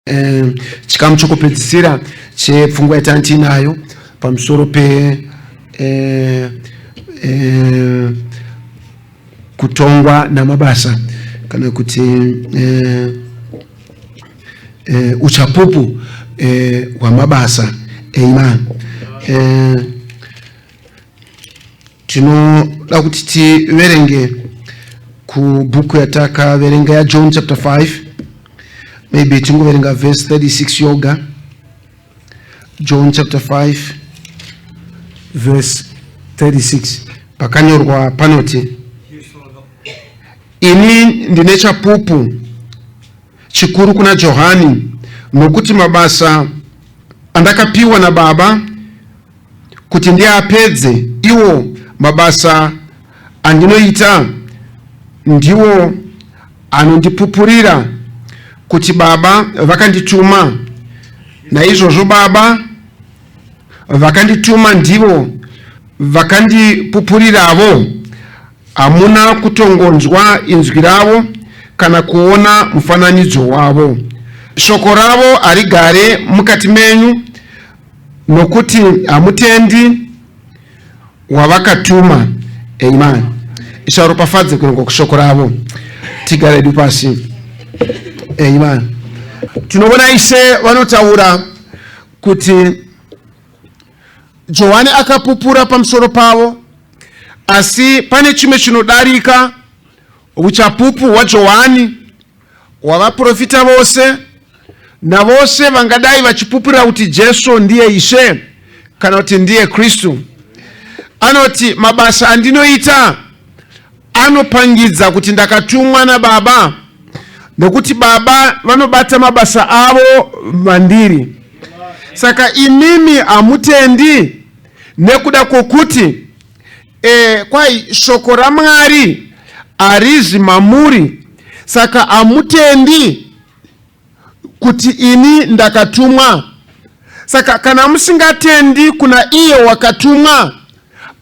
Eh, chikamu chokupedzisira chepfungwa yatanga tiinayo pamusoro pe eh, eh, kutongwa namabasa kana kuti eh, eh, uchapupu eh, hwamabasa. Amen. Tinoda kuti tiverenge kubhuku yatakaverenga yaJohn chapter 5, maybe tingoverenga verse 36 yoga. John chapter 5 verse 36, pakanyorwa panoti, "Ini ndine chapupu chikuru kuna Johani, nokuti mabasa andakapiwa naBaba kuti ndiapedze, iwo mabasa andinoita, ndiwo anondipupurira kuti Baba vakandituma. Naizvozvo Baba vakandituma ndivo vakandipupuriravo. Hamuna kutongonzwa inzwi ravo kana kuona mufananidzo wavo. Shoko ravo harigare mukati menyu, nokuti hamutendi wavakatuma." Amen. Isharopafadze kuverengwa kushoko ravo. Tigare hedu pasi. Amen. Tinoona Ishe vanotaura kuti Johani akapupura pamusoro pavo, asi pane chimwe chinodarika uchapupu hwaJohani, hwavaprofita vose navose vangadai vachipupurira kuti Jesu ndiye Ishe kana kuti ndiye Kristu. Anoti, "Mabasa andinoita anopangidza kuti ndakatumwa naBaba, nekuti Baba vanobata mabasa avo mandiri. Saka imimi hamutendi nekuda kwokuti kwai shoko raMwari harizi mamuri. Saka hamutendi kuti ini ndakatumwa. Saka kana musingatendi kuna iye wakatumwa,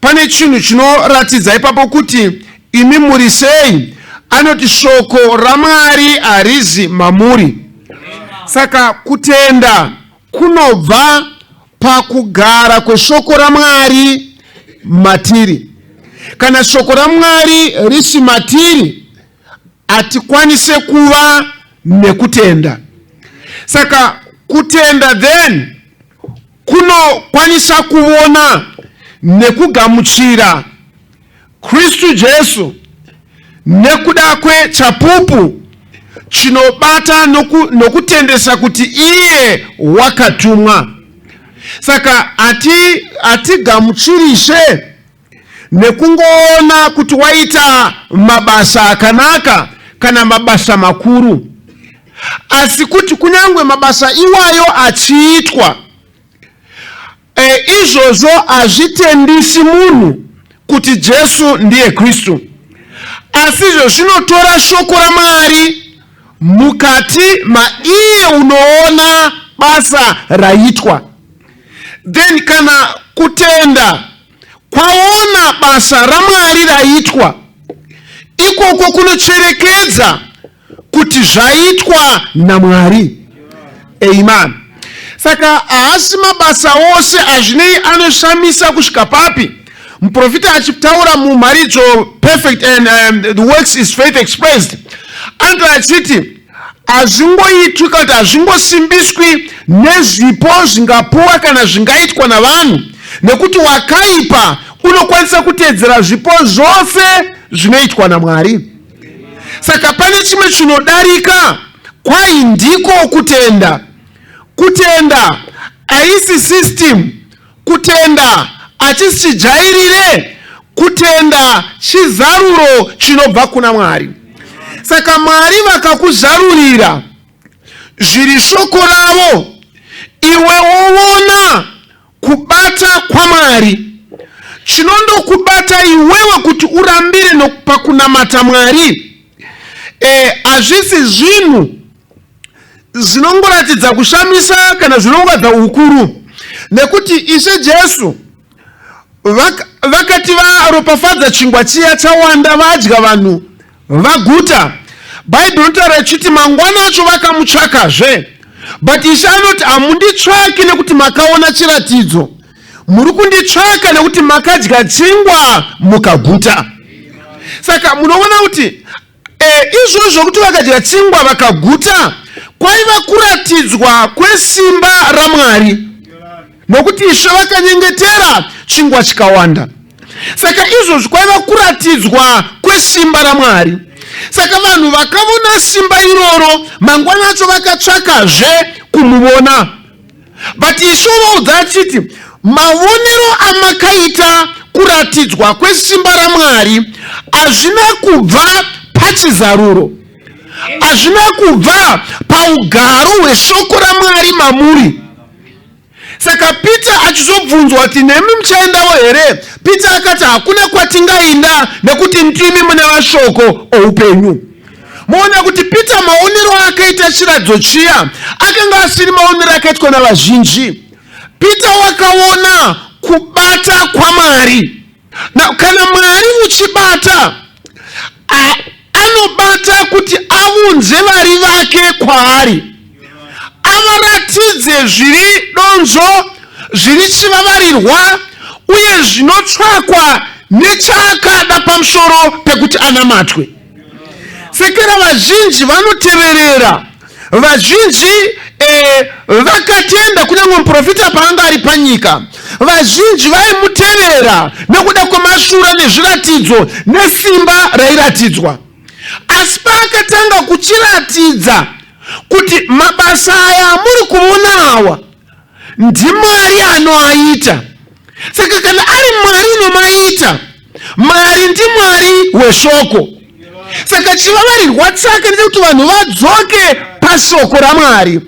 pane chinhu chinoratidza ipapo kuti imi muri sei." Anoti shoko raMwari harizi mamuri. Saka kutenda kunobva pakugara kweshoko raMwari matiri. Kana shoko raMwari risi matiri, hatikwanise kuva nekutenda. Saka kutenda then kunokwanisa kuona nekugamuchira Kristu Jesu nekuda kwechapupu chinobata nokutendesa kuti iye wakatumwa. Saka hatigamuchirishe nekungoona kuti waita mabasa akanaka kana mabasa makuru, asi kuti kunyange mabasa iwayo achiitwa, izvozvo hazvitendisi munhu kuti Jesu ndiye Kristu, asi izvo zvinotora shoko raMwari mukati maiye unoona basa raitwa. Then kana kutenda kwaona basa raMwari raitwa, ikoko kunocherekedza kuti zvaitwa naMwari. Amen. Saka haasi mabasa ose, azvinei anoshamisa kusvika papi. Muprofita achitaura mumharidzo "Perfect and The Works is Faith Expressed", anotaura achiti hazvingoitwi kana kuti hazvingosimbiswi nezvipo zvingapuwa kana zvingaitwa navanhu, nekuti wakaipa unokwanisa kuteedzera zvipo zvose zvinoitwa naMwari. Saka pane chimwe chinodarika, kwai ndiko kutenda. Kutenda haisi system, kutenda hachisi chijairire, kutenda chizaruro chinobva kuna Mwari. Saka Mwari vakakuzarurira zviri shoko ravo, iwe woona kubata kwaMwari, chinondokubata iwewe kuti urambire pakunamata Mwari hazvisi zvinhu zvinongoratidza kushamisa kana zvinongoratidza ukuru, nekuti Ishe Jesu vakati varopafadza chingwa chiya chawanda, vadya, vanhu vaguta, Bhaibheri rinotaura ichiti mangwana acho vakamutsvakazve. But Ishe anoti hamunditsvaki nekuti makaona chiratidzo, muri kunditsvaka nekuti makadya chingwa mukaguta. Saka munoona kuti izvozvo zvokuti vakadya chingwa vakaguta kwaiva kuratidzwa kwesimba raMwari, nokuti Ishe vakanyengetera chingwa chikawanda. Saka izvozvi kwaiva kuratidzwa kwesimba raMwari. Saka vanhu vakavona simba iroro, mangwana acho vakatsvakazve kumuvona. But Ishe ovaudza achiti, mavonero amakaita kuratidzwa kwesimba raMwari hazvina kubva pachizaruro, hazvina kubva paugaro hweshoko raMwari mamuri. Saka Peter achizobvunzwa kuti nemi muchaendawo here, Peter akati hakuna kwatingainda nekuti ndimi mune mashoko oupenyu. Moona kuti Peter maonero akaita chiratidzo chiya akanga asiri maonero akaitwa navazhinji. Peter wakaona kubata kwaMwari. Now, kana Mwari uchibata, anobata kuti aunze vari vake kwaari, avaratidze zviri donzvo, zviri chivavarirwa uye zvinotsvakwa nechaakada pamusoro pekuti anamatwe. Sekera vazhinji vanoteverera, vazhinji vakatenda kunyange muprofita paanga ari panyika, vazhinji vaimutevera nekuda kwemashura nezviratidzo nesimba rairatidzwa. Asi paakatanga kuchiratidza kuti mabasa aya amuri kuona awa ndiMwari anoaita, saka kana ari Mwari unomaita, Mwari ndiMwari weshoko. Saka chivavarirwa chake ndechekuti vanhu vadzoke pashoko raMwari.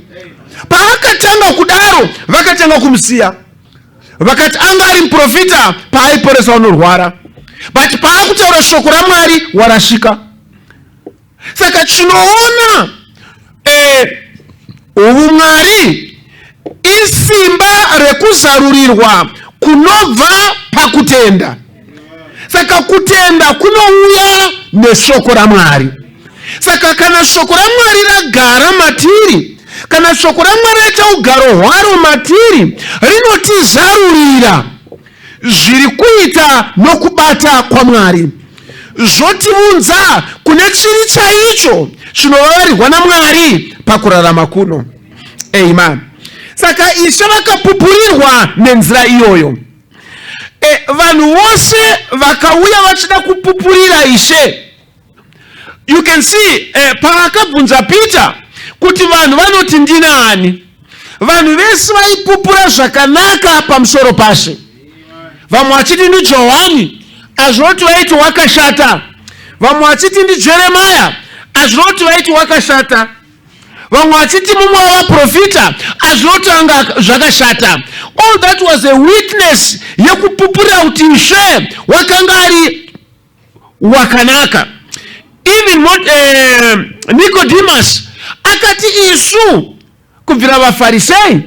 Paakatanga kudaro, vakatanga kumusiya, vakati anga ari muprofita paaiporesa unorwara, but paakutaura shoko raMwari warashika. Saka chinoona uvumwari isimba rekuzarurirwa kunobva pakutenda. Saka kutenda kunouya neshoko raMwari. Saka kana shoko raMwari ragara matiri, kana shoko raMwari raita ugaro hwaro matiri, rinotizarurira zviri kuita nokubata kwaMwari, zvotiunza kune chiri chaicho chinovavarirwa naMwari pakurarama kuno. Amen. Saka Ishe vakapupurirwa nenzira iyoyo. Vanhu vose vakauya vachida kupupurira Ishe. You can see paakabvunza Peter kuti vanhu vanoti ndinani, vanhu vese vaipupura zvakanaka pamusoro paShe. Vamwe vachiti ndiJohani, azvinoti vaiti wakashata. Vamwe vachiti ndiJeremaya, azvinoti vaiti wakashata. Vamwe vachiti mumwe wavaprofita, azvinoti anga zvakashata. All that was a witness yekupupurira kuti Ishe wakanga ari wakanaka. Even Nicodemus akati isu kubvira vaFarisei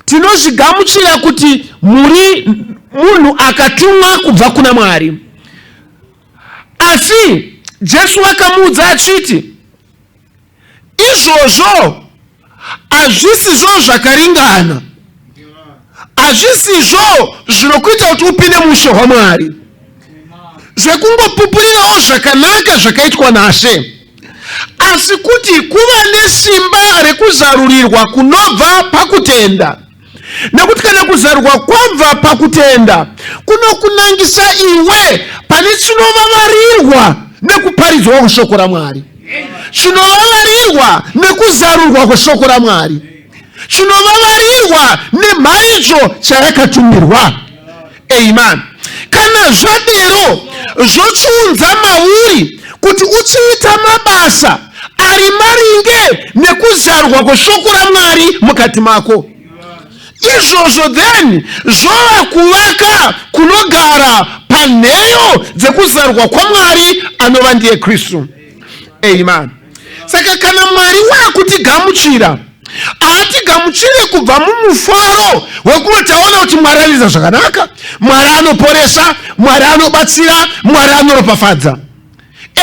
tinozvigamuchira kuti muri munhu akatumwa kubva kuna Mwari. Asi Jesu akamuudza achiti izvozvo hazvisizvo zvakaringana, hazvisizvo zvinokuita kuti upinde muushe hwaMwari. Zvekungopupurirawo zvakanaka zvakaitwa naShe, asi kuti kuva nesimba rekuzarurirwa kunobva pakutenda. Nekuti kana kuzarurwa kwabva pakutenda, kunokunangisa iwe pane chinovavarirwa nekuparidzwa kweshoko raMwari, chinovavarirwa nekuzarurwa kweshoko raMwari, chinovavarirwa nemharidzo chayakatumirwa. Amen. Kana zvadero, zvochiunza mauri kuti uchiita mabasa ari maringe nekuzarurwa kweshoko raMwari mukati mako. Izvozvo then zvova kuvaka kunogara panheyo dzekuzarurwa kwaMwari anova ndiye Kristu. Amen. Saka kana Mwari wakutigamuchira, haatigamuchire kubva mumufaro wekuti taona kuti Mwari anoita zvakanaka, Mwari anoporesa, Mwari anobatsira, Mwari anoropafadza.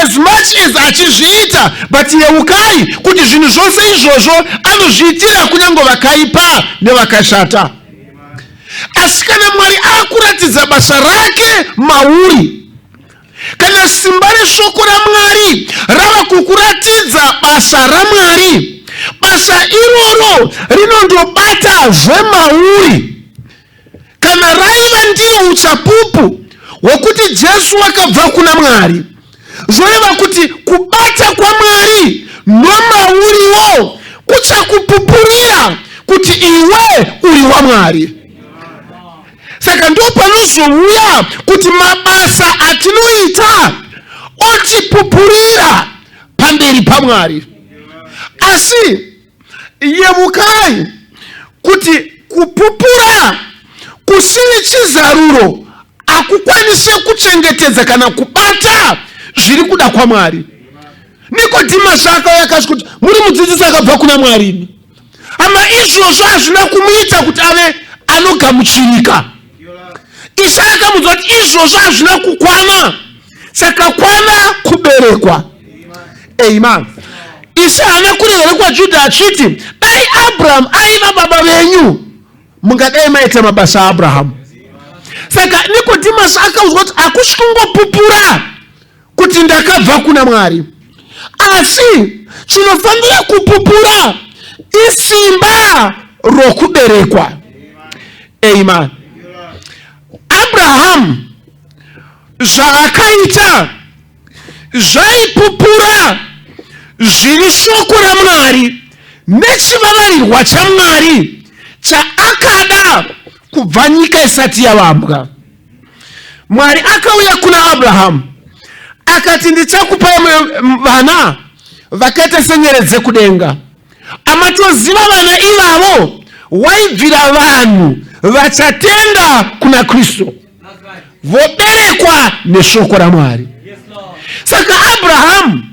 As much as achizviita, but yeukai kuti zvinhu zvose izvozvo anozviitira kunyange vakaipa nevakashata. Asi kana Mwari akuratidza basa rake mauri, kana simba reshoko raMwari rava kukuratidza basa raMwari, basa iroro rinondobata zvemauri. Kana raiva ndiro uchapupu hwekuti Jesu wakabva kuna Mwari, zvoreva kuti kubata kwaMwari nomauriwo kuchakupupurira kuti iwe uri waMwari. Saka ndopanozouya kuti mabasa atinoita otipupurira pamberi paMwari. Asi Yeukai kuti kupupura kusiri chizaruro hakukwanise kuchengetedza kana kubata zviri kuda kwaMwari. Nikodhimasi akauya akasvika kuti muri mudzidzisi akabva kuna Mwari imi. Hama, izvozvo hazvina kumuita kuti ave anogamuchirika. Ishe akamuudza kuti izvozvo hazvina kukwana, chakakwana kuberekwa. Amen. Ishe haana kureva kwaJudha achiti dai Abrahamu aiva baba venyu mungadai maita mabasa aAbrahamu. Saka Nikodhimasi akaudzwa kuti hakusi kungopupura kuti ndakabva kuna Mwari, asi chinofanira kupupura isimba rokuberekwa. Amen. Abrahamu zvaakaita zvaipupura zviri shoko raMwari nechivavarirwa chaMwari chaakada kubva nyika isati yavambwa. Mwari akauya kuna Abrahamu akati, ndichakupai vana vakaita senyeredzi dzekudenga. Amatoziva vana ivavo waibvira vanhu vachatenda kuna Kristu voberekwa neshoko raMwari. Saka Abrahamu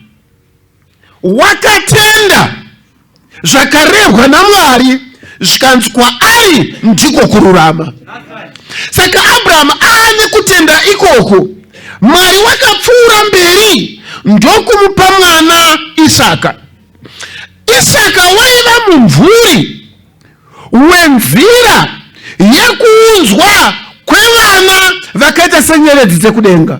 wakatenda zvakarehwa naMwari zvikanzi kwaari ndiko kururama. Saka Abrahamu aane kutenda ikoko, Mwari wakapfuura mberi ndokumupa mwana Isaka. Isaka waiva mumvuri wenzira yekuunzwa kwevana vakaita senyeredzi dzekudenga,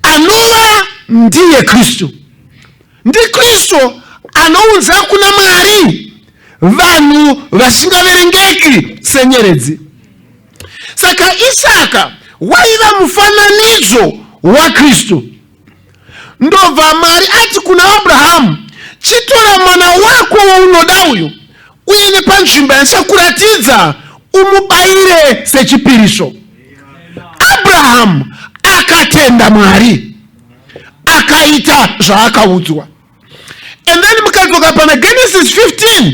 anova ndiye Kristu. NdiKristu anounza kuna Mwari vanhu vasingaverengeki senyeredzi. Saka Isaka waiva mufananidzo waKristu. Ndobva Mwari ati kuna Abrahamu, chitora mwana wako waunoda uyu uende panzvimbo yandichakuratidza umubayire sechipiriso. Abrahamu akatenda Mwari akaita zvaakaudzwa. And then mukadzoka pana Genesis 15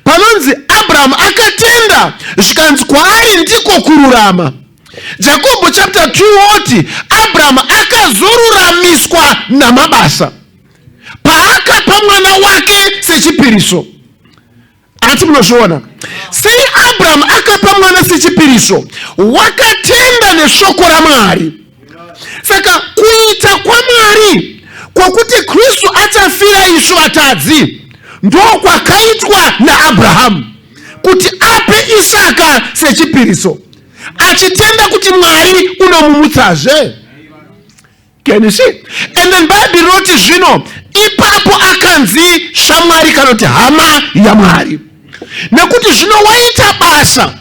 panonzi Abrahamu akatenda zvikanzi kwaari ndiko kururama. Jakobho chapter 2 woti Abrahamu akazoruramiswa namabasa paakapa mwana wake sechipiriso. Ati munozviona sei? Abrahamu akapa mwana sechipiriso, wakatenda neshoko raMwari. Saka kuita kwaMwari kwokuti Kristu achafira isu vatadzi ndokwakaitwa naAbrahamu kuti ape Isaka sechipiriso, achitenda kuti Mwari unomumutsazve. Can you see? And then Bible rinoti zvino ipapo akanzi shamwari kana kuti hama yaMwari, nekuti zvino waita basa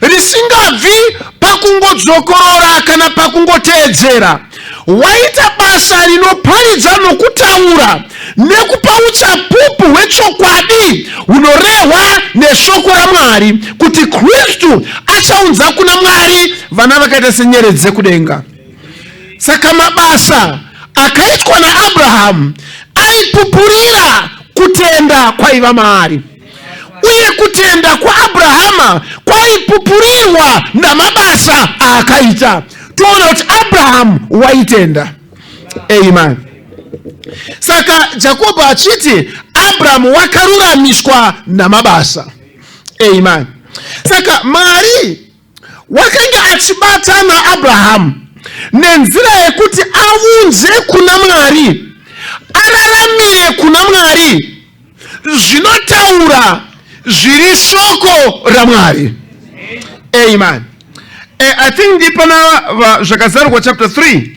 risingabvi pakungodzokorora kana pakungoteedzera. Waita basa rinoparidza nokutaura nekupa uchapupu hwechokwadi hunorehwa neshoko raMwari kuti Kristu achaunza kuna Mwari vana vakaita senyeredzi dzekudenga. Saka mabasa akaitwa naAbrahamu aipupurira kutenda kwaiva maari, uye kutenda kwaAbrahama kwaipupurirwa namabasa aakaita. Toona kuti Abrahamu waitenda. Amen. Saka Jakobho achiti Abrahamu wakaruramiswa namabasa. Amen. Saka Mwari wakanga achibata naAbrahamu. Nenzira yekuti aunze kuna Mwari, araramire kuna Mwari zvinotaura zviri shoko raMwari. Amen. I think ndipana Zvakazarurwa chapter 3.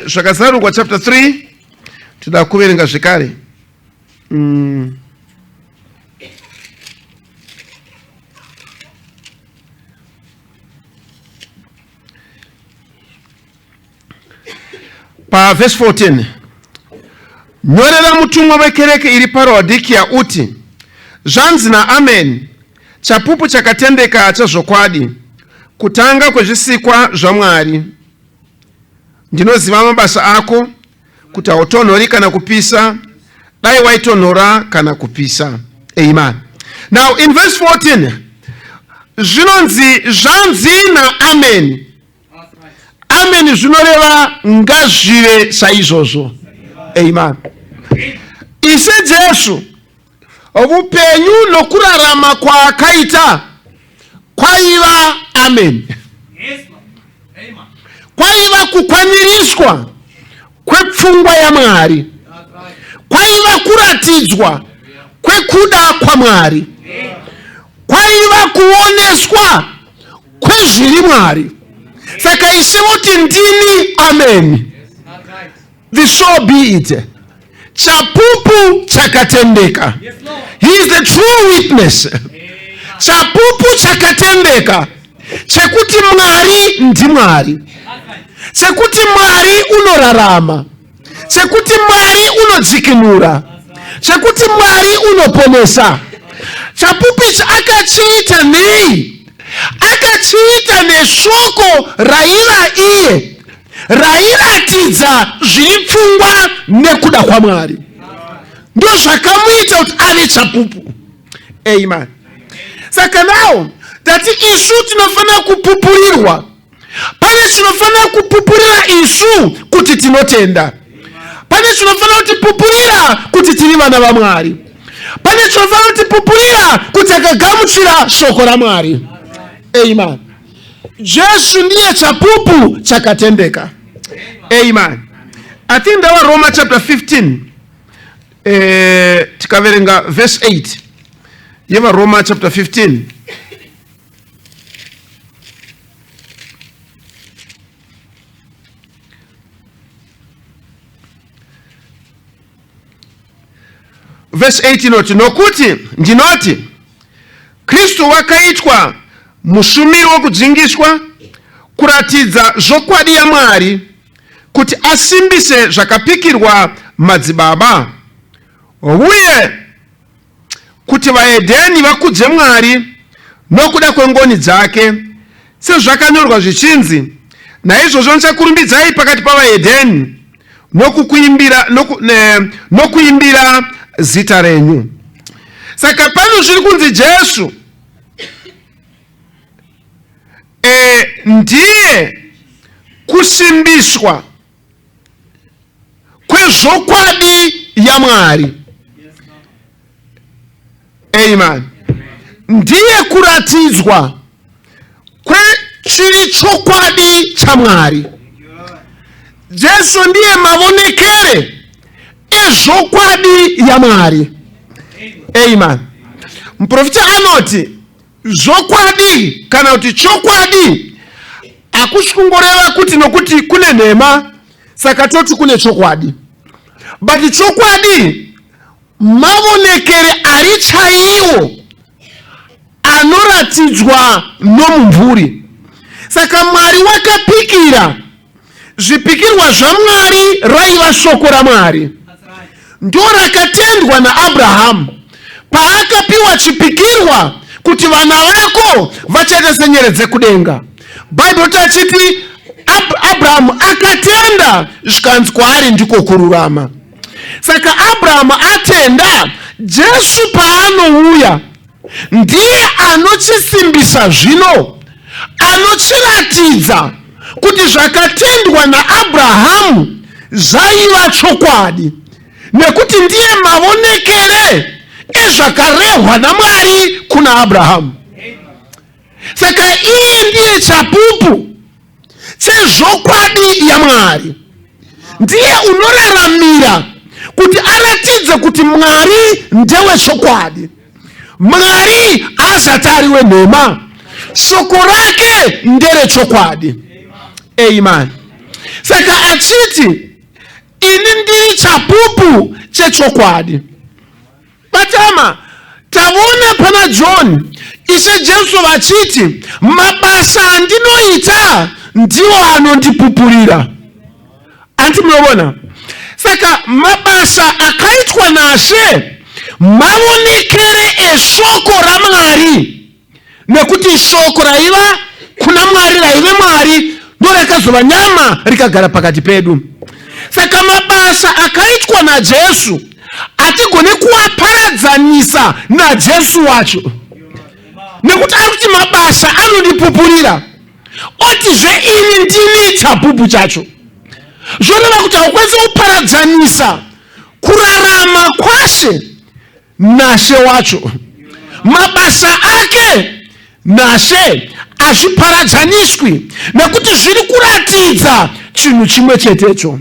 Zvakazarurwa chapter 3 toda kuverenga zvekare. Pavhesi 14, nyorera mutumwa wekereke iri paRaodikia uti, Zvanzi naAmeni, chapupu chakatendeka chazvokwadi, kutanga kwezvisikwa zvaMwari. Ndinoziva mabasa ako, kuti hautonhori kana kupisa, dai waitonhora kana kupisa. Amen. Now in verse 14 zvinonzi zvanzi naAmeni. Amen zvinoreva ngazvive saizvozvo. Amen. Ishe Jesu upenyu nokurarama kwaakaita kwaiva amen. Kwaiva kukwaniriswa kwepfungwa yaMwari, kwaiva kuratidzwa kwekuda kwaMwari, kwaiva kuoneswa kwezviri Mwari. Saka Ishe voti ndini amen, the so be it, chapupu chakatendeka. He is the true witness. Chapupu chakatendeka chekuti Mwari ndiMwari, chekuti Mwari unorarama, chekuti Mwari unodzikinura, chekuti Mwari unoponesa. Chapupu ichi akachiita nei? Akachiita neshoko raiva iye, rairatidza zviri pfungwa nekuda kwaMwari. Ndozvakamuita kuti ave chapupu. Amen. Saka now tati isu tinofanira kupupurirwa. Pane chinofanira kupupurira isu kuti tinotenda. Pane chinofanira kutipupurira kuti tiri vana vaMwari. Pane chinofanira kutipupurira kuti akagamuchira shoko raMwari. Amen. Jesu ndiye chapupu chakatendeka. Amen. I think ndava Roma chapter 15, tikaverenga verse 8 yevaRoma chapter 15. Verse 8 inoti, nokuti ndinoti Kristu wakaitwa mushumiri wokudzingiswa kuratidza zvokwadi yaMwari, kuti asimbise zvakapikirwa madzibaba, uye kuti vahedheni vakudze Mwari nokuda kwengoni dzake, sezvakanyorwa zvichinzi, Naizvozvo ndichakurumbidzai pakati pavahedheni, nokukuimbira, nokuimbira zita renyu. Saka pano zviri kunzi Jesu ndiye kusimbiswa kwezvokwadi yaMwari. Amen. Ndiye kuratidzwa kwechiri chokwadi chaMwari. Jesu ndiye mavonekere ezvokwadi yaMwari. Amen. Muprofita anoti zvokwadi kana kuti chokwadi hakusi kungoreva kuti nokuti kune nhema saka toti kune chokwadi, but chokwadi mavonekere ari chaiwo anoratidzwa nomumvuri. Saka Mwari wakapikira zvipikirwa zvaMwari, raiva shoko raMwari ndo rakatendwa naAbrahamu paakapiwa chipikirwa kuti vana vako vachaita senyere dzekudenga. Bhaibheri tachiti Abrahamu akatenda zvikanzi kwaari ndiko kururama. Saka Abrahamu atenda, Jesu paanouya ndiye anochisimbisa zvino, anochiratidza kuti zvakatendwa naAbrahamu zvaiva chokwadi, nekuti ndiye mavonekere ezvakarehwa naMwari kuna Abrahamu. Saka iye ndiye chapupu. Chezvokwadi yaMwari. Ndiye unoraramira kuti aratidze kuti Mwari ndewechokwadi. Mwari haazati ari wenhema. Shoko rake nderechokwadi. Amen. Saka achiti ini ndiri chapupu chechokwadi. Batama, tavona pana John, Ishe Jesu vachiti, mabasa andinoita ndiwo anondipupurira. Anti munovona? Saka mabasa akaitwa naShe mavonekere eshoko raMwari. Nekuti shoko raiva kuna Mwari raive Mwari ndorakazova nyama rikagara pakati pedu. Saka mabasa akaitwa naJesu hatigone kuaparadzanisa naJesu wacho, nekuti ari kuti mabasa anondipupurira, otizve ini ndini chapupu chacho. Zvoreva kuti haukwanisi kuparadzanisa kurarama kwaShe naShe wacho. Mabasa ake naShe hazviparadzaniswi nekuti zviri kuratidza chinhu chimwe chetecho.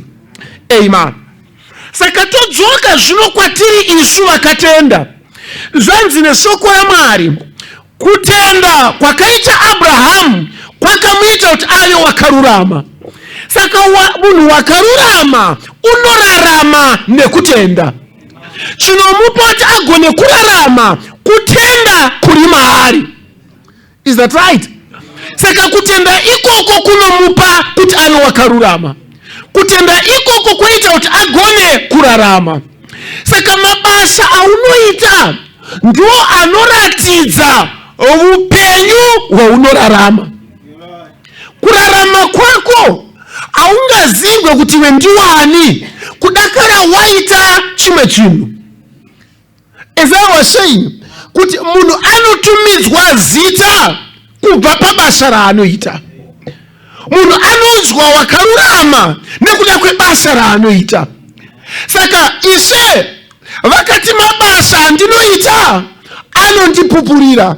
Amen. Saka todzoka zvino kwatiri isu vakatenda. Zvanzi neshoko raMwari, kutenda kwakaita Abrahamu kwakamuita kuti ave wakarurama. Saka munhu wakarurama unorarama nekutenda. Chinomupa kuti agone kurarama kutenda kuri maari. Is that right? Saka kutenda ikoko kunomupa kuti ave wakarurama. Kutenda ikoko kunoita kuti agone kurarama. Saka mabasa aunoita ndiwo anoratidza upenyu hwaunorarama. Kurarama kwako haungazingwe kuti iwe ndiwani kudakara waita chimwe chinhu. As I was saying, kuti munhu anotumidzwa zita kubva pabasa raanoita. Munhu anonzwa wakarurama nekuda kwebasa raanoita. Saka Ishe vakati mabasa andinoita anondipupurira.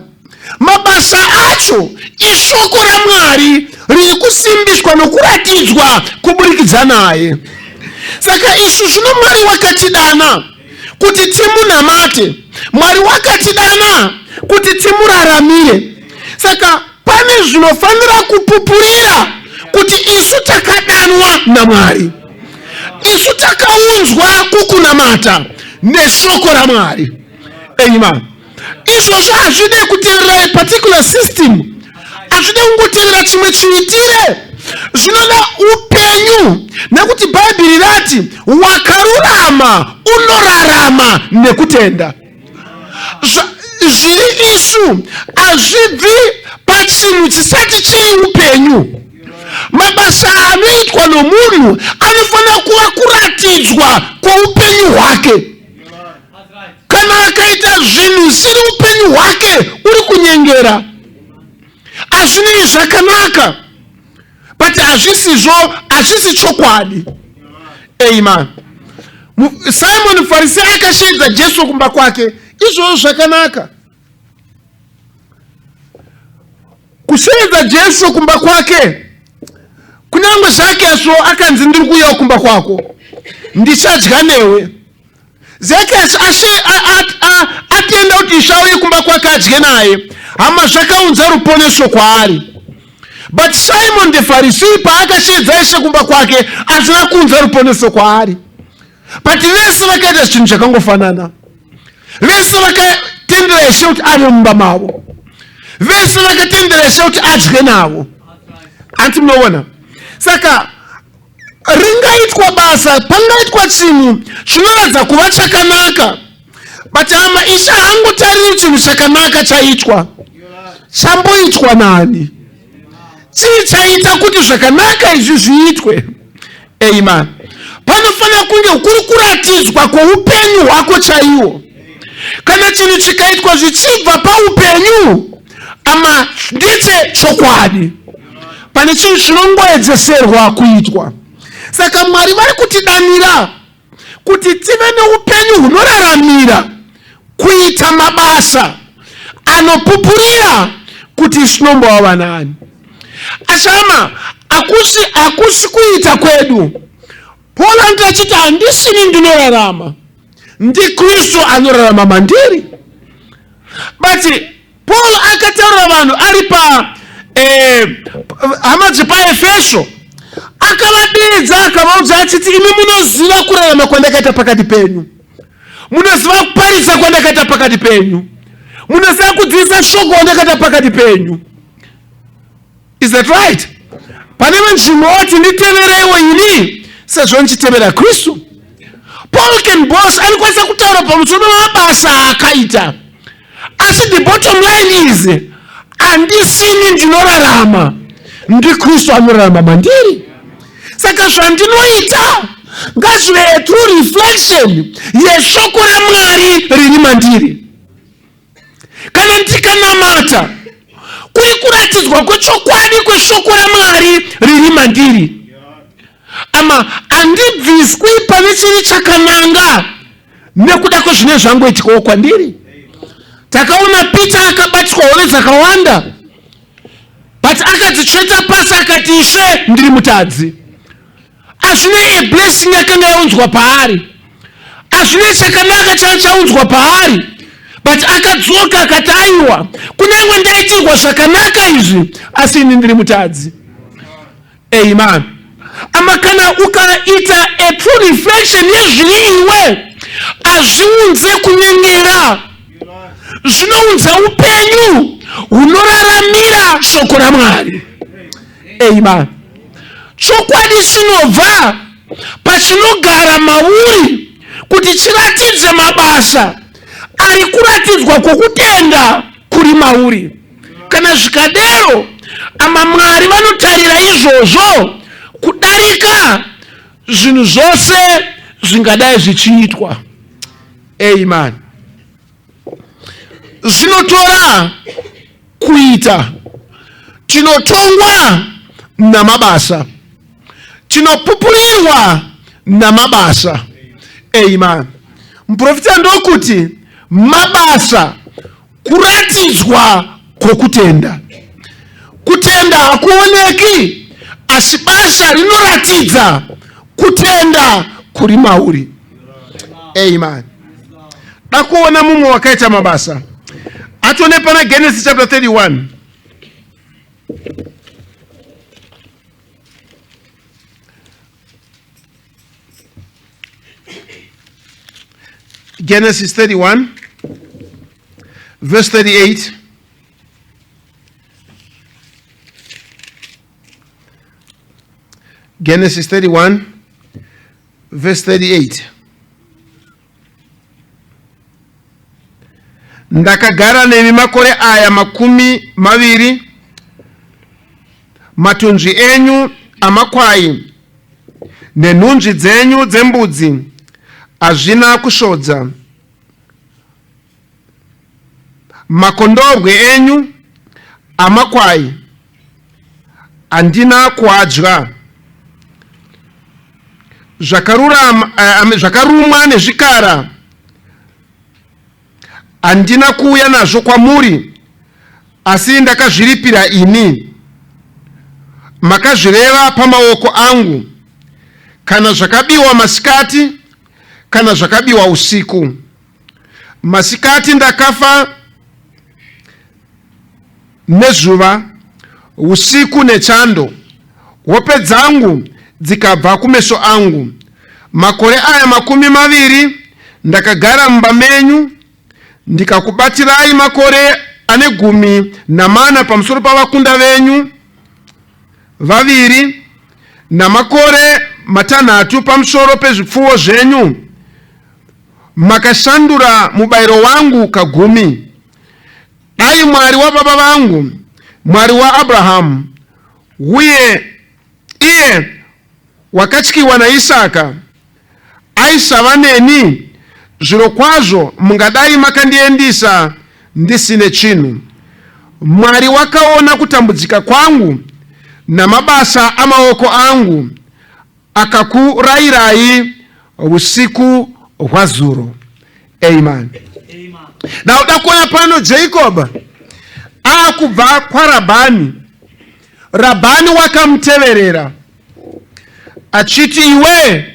Mabasa acho ishoko raMwari riri kusimbiswa nokuratidzwa kuburikidza naye. Saka isu zvino Mwari wakatidana kuti timunamate. Mwari wakatidana kuti timuraramire. Saka pane zvinofanira kupupurira kuti isu takadanwa naMwari. Isu takaunzwa kukunamata neshoko raMwari. Amen. Izvozvo hazvide kuteerera a particular system, hazvide kungoteerera chimwe chiitire, zvinoda upenyu, nekuti Bhaibheri rati wakarurama unorarama nekutenda. Zviri isu hazvibvi pachinhu chisati chiri upenyu. Mabasa anoitwa nomunhu anofanira kuva kuratidzwa kwoupenyu hwake. Kana akaita zvinhu zvisiri upenyu hwake, uri kunyengera. Hazvinei zvakanaka, but hazvisizvo, hazvisi chokwadi. Amen. Simon Farisi akasheedza Jesu kumba kwake. Izvozvo zvakanaka. Kusheedza Jesu kumba kwake, kunyange zvake so akanzi ndiri kuuyawo kumba kwako, ndichadya newe. Zekesi atenda kuti Ishe auye kumba kwake adye naye. Hama, zvakaunza ruponeso kwaari. But Simon the Pharisee paakasheedza Ishe kumba kwake hazvina kuunza ruponeso kwaari. But vese vakaita chinhu chakangofanana. Vese vakatendera Ishe kuti ave mumba mavo. Vese vakatendera Ishe kuti adye navo. Anti munoona? Saka ringaitwa basa, pangaitwa chinhu chinoratidza kuva chakanaka, but hama, Ishe haangotariri chinhu chakanaka chaitwa. Chamboitwa nani? Chii chaita kuti zvakanaka izvi zviitwe? Amen. Panofanira kunge kuri kuratidzwa kwoupenyu hwako chaiwo. Kana chinhu chikaitwa zvichibva paupenyu, ama ndeche chokwadi. Pane chinhu chinongoedzeserwa kuitwa. Saka Mwari vari kutidanira kuti tive neupenyu hunoraramira kuita mabasa anopupurira kuti tinombova vanaani. Asi hama, hakusi hakusi kuita kwedu. Paul anoti achiti handisini ndinorarama, ndiKristu anorarama mandiri. But Paul akataurira vanhu ari pa eh, hama dzepaEfeso, akavadeedza akavaudza achiti imi munoziva kurarama kwandakaita pakati penyu, munoziva kuparidza kwandakaita pakati penyu, munoziva kudzidzisa shoko kwandakaita pakati penyu. Is that right? Pane nzvimbo wati nditevereiwo ini sezvo ndichitevera Kristu. Paul can boast, anokwanisa kutaura pamusoro pemabasa aakaita. Asi the bottom line is handisini ndinorarama, ndiKristu anorarama mandiri. Saka zvandinoita ngazvive a true reflection yeshoko raMwari riri mandiri. Kana ndikanamata kuri kuratidzwa kwechokwadi kweshoko raMwari riri mandiri. Ama handibviswi pane chiri chakananga nekuda kwezvine zvangoitikawo kwandiri. Takaona Peter akabatiswa hove dzakawanda but akadzitsveta pasi akati Ishe ndiri mutadzi. Hazvinei a blessing yakanga yaunzwa paari, hazvinei chakanaka changa chaunzwa paari, but akadzoka akati aiwa, kunyange ndaitirwa zvakanaka izvi, asi ini ndiri mutadzi. Amen. Ama kana ukaita a true reflection yezviri iwe, hazviunze kunyengera, zvinounza upenyu hunoraramira shoko raMwari. Amen. Chokwadi chinobva pachinogara mauri kuti chiratidze mabasa ari kuratidzwa kwokutenda kuri mauri. Kana zvikadero, ama Mwari vanotarira izvozvo kudarika zvinhu zvose zvingadai zvichiitwa. Amen. Zvinotora kuita. Tinotongwa namabasa, tinopupurirwa namabasa. Amen. Muprofita ndokuti mabasa kuratidzwa kwokutenda. Kutenda hakuoneki, asi basa rinoratidza kutenda kuri mauri. Amen. Da kuona mumwe wakaita mabasa atone pana Genesis chapter 31. Genesis 31 verse 38. Genesis 31 verse 38. Ndakagara nemi makore aya 20, matunzvi enyu amakwai nenhunzvi dzenyu dzembudzi hazvina kusvodza, makondobwe enyu amakwai handina kuadya, zvakarumwa nezvikara handina kuuya nazvo kwamuri, asi ndakazviripira ini. Makazvireva pamaoko angu, kana zvakabiwa masikati, kana zvakabiwa usiku. Masikati ndakafa nezuva, usiku nechando, hope dzangu dzikabva kumeso angu. Makore aya 20 ndakagara mumba menyu, ndikakubatirai makore ane 14 pamusoro pavakunda venyu vaviri, namakore 6 pamusoro pezvipfuwo zvenyu. Makashandura mubayiro wangu kagumi. Dai Mwari wababa vangu, Mwari waAbrahamu, uye iye wakatyiwa naIsaka, aisava neni, zvirokwazvo mungadai makandiendisa ndisine chinhu. Mwari wakaona kutambudzika kwangu namabasa amaoko angu, akakurayirai usiku hwazuro. Amen. Now da kuona pano Jacob akubva kwaRabhani. Rabhani wakamuteverera achiti, iwe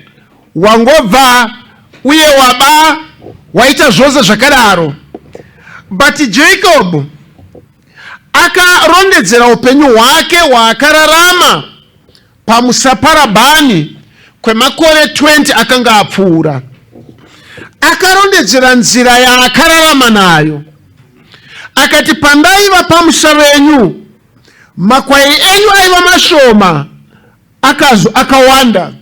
wangobva uye waba, waita zvose zvakadaro. But Jacob akarondedzera upenyu hwake hwaakararama pamusha paRabhani kwemakore 20 akanga apfuura. Akarondedzera nzira yaakararama nayo. Akati, pandaiva pamusha venyu, makwai enyu aiva mashoma akazo akawanda.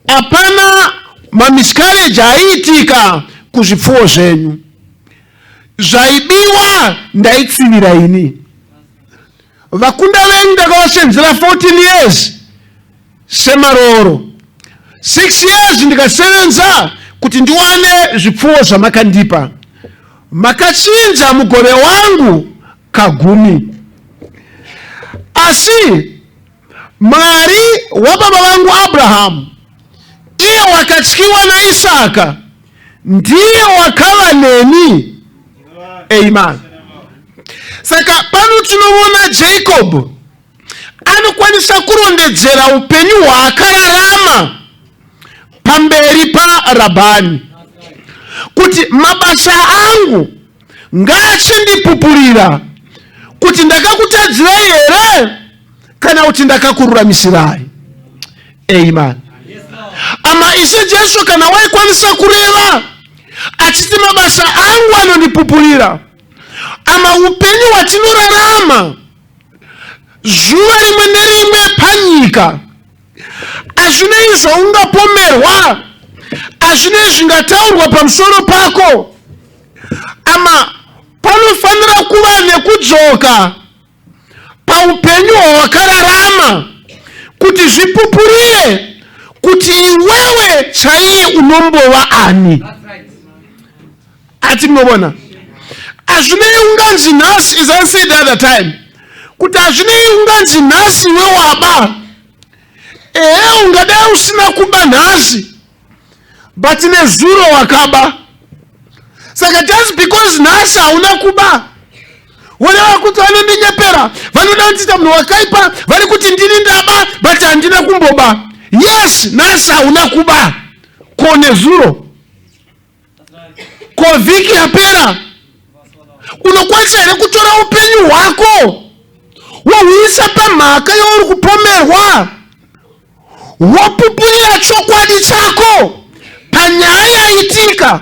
Hapana mamiscarriage aiitika kuzvipfuwo zvenyu. Zvaibiwa ndaitsivira ini. Vakunda venyu ndakavasenzera 14 years semarooro. 6 years ndikasevenza kuti ndiwane zvipfuwo zvamakandipa. Makachinja mugove wangu kagumi. Asi Mwari wababa vangu Abrahamu, iye wakatyiwa naIsaka, ndiye wakava neni. Amen. Saka pano tinoona Jacob anokwanisa kurondedzera upenyu hwaakararama pamberi paRabhani kuti mabasa angu ngaachindipupurira kuti ndakakutadzirai here kana kuti ndakakururamisirai. Amen. Ama Ishe Jesu kana waikwanisa kureva achiti mabasa angu anondipupurira, ama upenyu hwatinorarama zuva rimwe nerimwe panyika hazvinei zvaungapomerwa, hazvinei zvingataurwa pamusoro pako, ama panofanira kuva nekudzoka paupenyu hwawakararama kuti zvipupurire kuti iwewe chaiye unombova ani. Ati munovona hazvinei unganzi nhasi, as I said the other time, kuti hazvinei unganzi nhasi iwe waba. Ehe, ungadai usina kuba nhasi, but nezuro wakaba. Saka just because nhasi hauna kuba, voreva kuti vanondinyepera, vanoda kundiita munhu wakaipa, vari kuti ndini ndaba, but handina kumboba. Yes, nhasi hauna kuba, ko nezuro, ko vhiki yapera, unokwanisa here kutora upenyu hwako wohuisa pamhaka yauri kupomerwa, wopupurira chokwadi chako panyaya yaitika,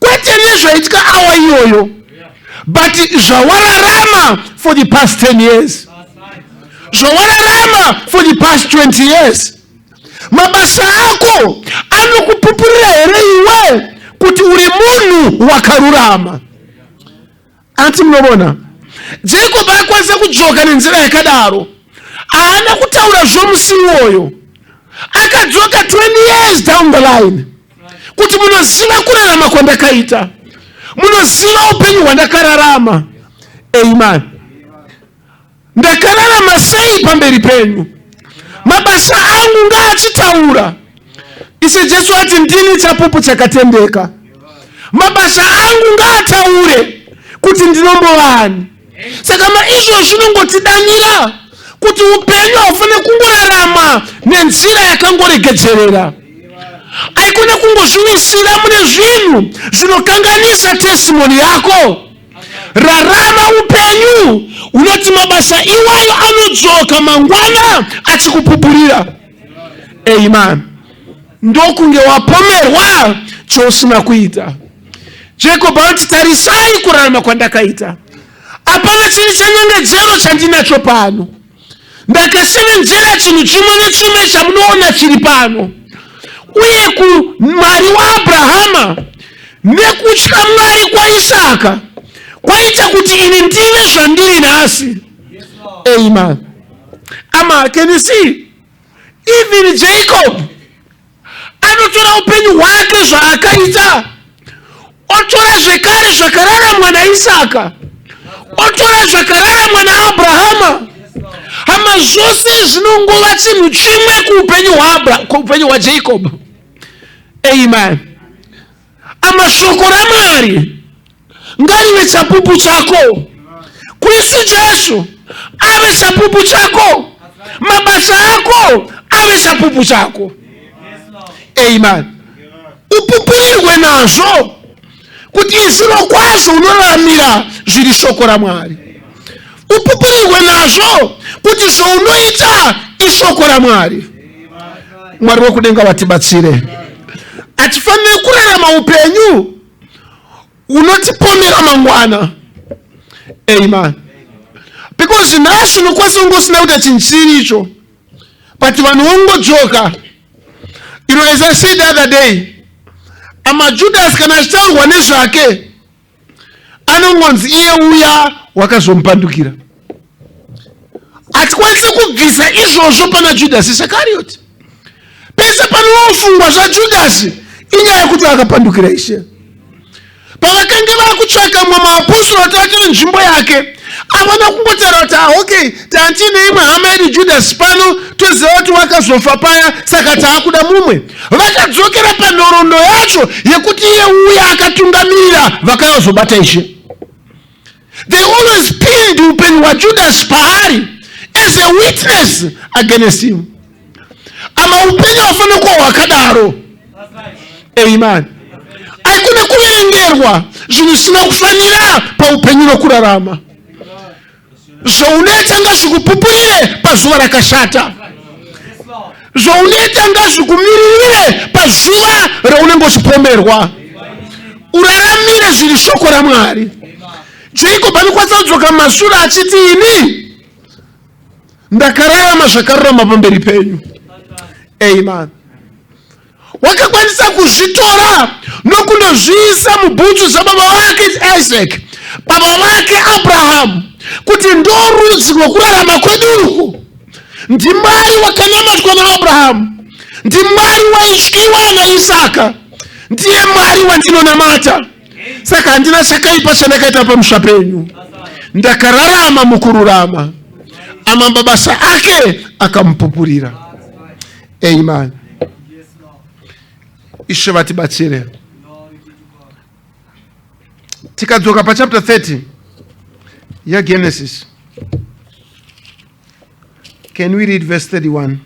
kwete nezvaitika awa iyoyo, but zvawararama for the past 10 years, zvawararama for the past 20 years. Mabasa ako anokupupurira here iwe kuti uri munhu wakarurama? Anti munovona Jacob akwanisa kudzoka nenzira yakadaro. Haana kutaura zvomusi iwoyo, akadzoka 20 years down the line kuti munoziva kurarama kwandakaita, munoziva upenyu hwandakararama. Amen. Ndakararama sei pamberi penyu, mabasa angu ngaachitaura. Ishe Jesu ati ndini chapupu chakatendeka, mabasa angu ngaataure kuti ndinombovani. Saka maizvo zvinongotidanira kuti upenyu haufaniri kungorarama nenzira yakangoregedzerera, aikone kungozviwisira mune zvinhu zvinokanganisa testimony yako. Rarama upenyu unoti mabasa iwayo anodzoka mangwana achikupupurira. Amen. Ndokunge wapomerwa chousina kuita. Jacob anoti tarisai kurarama kwandakaita, hapana chiri chenyengedzero chandinacho pano. Ndakasevenzera chinhu chimwe nechimwe chamunoona chiri pano, uye kuMwari waAbrahama nekutya Mwari kwaIsaka kwaita kuti ini ndive zvandiri nhasi. Amen. Ama, can you see? Even Jacob anotora upenyu hwake zvaakaita, otora zvekare zvakararamwa naIsaka, otora zvakararamwa naAbrahama. Hama, zvose zvinongova chinhu chimwe kuupenyu hwaJacob. Amen. Ama, shoko raMwari ngarive chapupu chako. Kristu Jesu ave chapupu chako, mabasa ako ave chapupu chako. Amen. Upupurirwe nazvo kuti zvirokwazvo unoraramira zviri shoko raMwari. Upupurirwe nazvo kuti zvaunoita ishoko raMwari. Mwari wekudenga vatibatsire. Hatifaniri kurarama upenyu unotipomera mangwana. Amen. Because nhasi unokwanisa kunge usina kuita chinhu chisiri icho, but vanhu vongodzoka. You know, as I said the other day, amaJudas kana achitaurwa nezvake anongonzi iye uya wakazomupandukira. Hatikwanise kubvisa izvozvo pana Judasi Isakarioti. Pese panofungwa zvaJudasi inyaya yekuti akapandukira Ishe. Pavakange vakutsvaka mumwe maapostora kuti vatore nzvimbo yake, havana kungotaura kuti ah, okay, tantine imwe hama yedu Judasi pano, toziva kuti wakazofa paya, saka taakuda mumwe. Vakadzokera panhoroondo yacho yekuti iye uya akatungamirira vakayozobata Ishe. They always pinned upenyu hwaJudas paari as a witness against him. Ama upenyu haufaniri kuva hwakadaro. Amen. Haikone kuverengerwa zvinhu zvisina kufanira paupenyu nokurarama. Zvaunoita ngazvikupupurire pazuva rakashata. Zvaunoita ngazvikumiririre pazuva raunenge uchipomerwa. Uraramire zviri shoko raMwari. Jacob anokwanisa kudzoka mumashure achiti ini ndakararama zvakarurama pamberi penyu. Amen. Wakakwanisa kuzvitora nokundozviisa mubhutsu dzababa vake Isaac, baba vake Abrahamu, kuti ndorudzi rwokurarama kwedu uku. NdiMwari wakanamatwa naAbrahamu, ndiMwari waityiwa naIsaka, ndiye Mwari wandinonamata. Saka handina chakaipa chandakaita pamusha penyu, ndakararama mukururama. Amabasa ake akamupupurira. Amen. Ishe vatibatsire. Tikadzoka pachapter 30 yaGenesis. Can we read verse 31?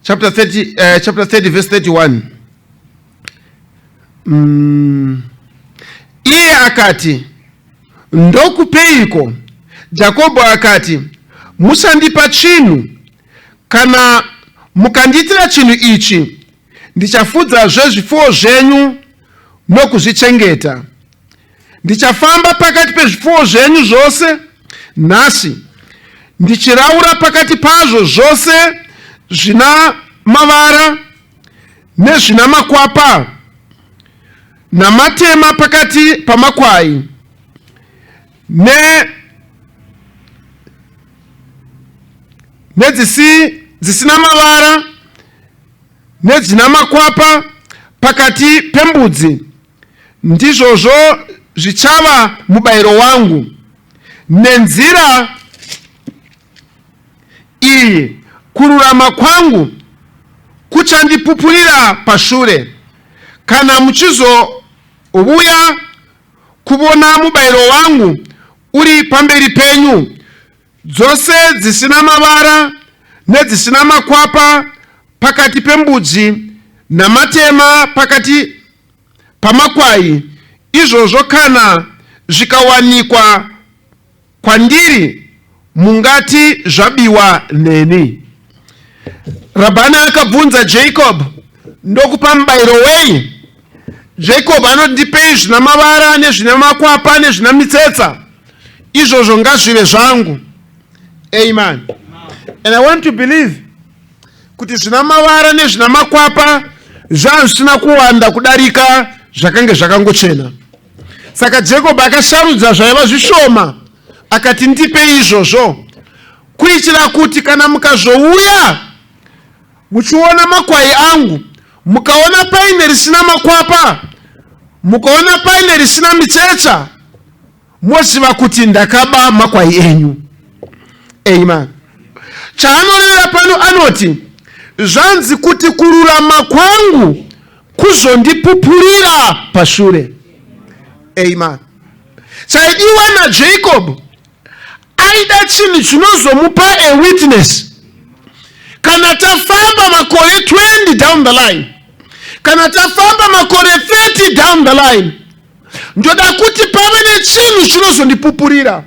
Chapter 30, chapter 30 verse 31. Iye akati, ndokupeiko? Jakobho akati, musandipa chinhu. Kana mukandiitira chinhu ichi, ndichafudzazve zvipfuwo zvenyu nokuzvichengeta. Ndichafamba pakati pezvipfuwo zvenyu zvose nhasi, ndichiraura pakati pazvo zvose zvina mavara nezvina makwapa namatema pakati pamakwai nedzisina mavara nedzina makwapa pakati pembudzi. Ndizvozvo zvichava mubayiro wangu. Nenzira iyi kururama kwangu kuchandipupurira pashure, kana muchizouya kuvona mubayiro wangu uri pamberi penyu, dzose dzisina mavara nedzisina makwapa pakati pembudzi namatema pakati pamakwai, izvozvo kana zvikawanikwa kwandiri, mungati zvabiwa neni. Rabhani akabvunza Jacob ndokupa mubayiro wei? Jacob anoti, ndipei zvina mavara nezvina makwapa nezvina mitsetsa, izvozvo ngazvive zvangu. Amen. And I want to believe kuti zvina mavara nezvina makwapa zvanga zvisina kuwanda kudarika zvakange zvakangochena. Saka Jacob akasarudza zvaiva zvishoma akati ndipe izvozvo, kuitira kuti kana mukazouya muchiona makwai angu, mukaona paine risina makwapa, Mukaona paine risina mitsetsa, moziva kuti ndakaba makwai enyu. Amen. Chaanorevera pano anoti, zvanzi kuti kururama kwangu kuzondipupurira pashure. Amen. Chaidiwa naJacob aida chinhu chinozomupa a witness. Kana tafamba makore 20 down the line, kana tafamba makore 30 down the line, ndoda kuti pave nechinhu chinozondipupurira,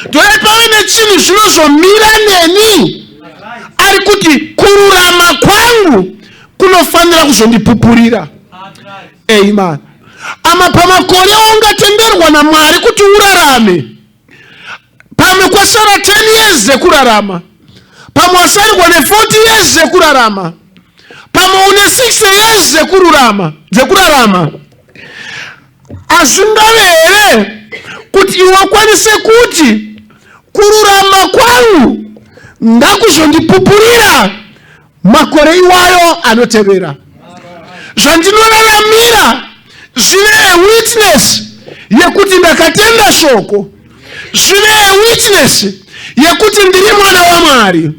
ndoda pave nechinhu chinozomira neni. Ari kuti kururama kwangu kunofanira kuzondipupurira. Amen. Ama pamakore aungatenderwa naMwari kuti urarame, pamwe kwasara 10 years dzekurarama, pamwe wasarirwa ne40 years dzekurarama, pamwe une 60 years dzekururama dzekurarama, hazvingave here kuti iwe ukwanise kuti kururama kwangu ngakuzondipupurira makore iwayo anotevera? Zvandinoraramira zvive a witness yekuti ndakatenda shoko, zvive a witness yekuti ndiri mwana waMwari,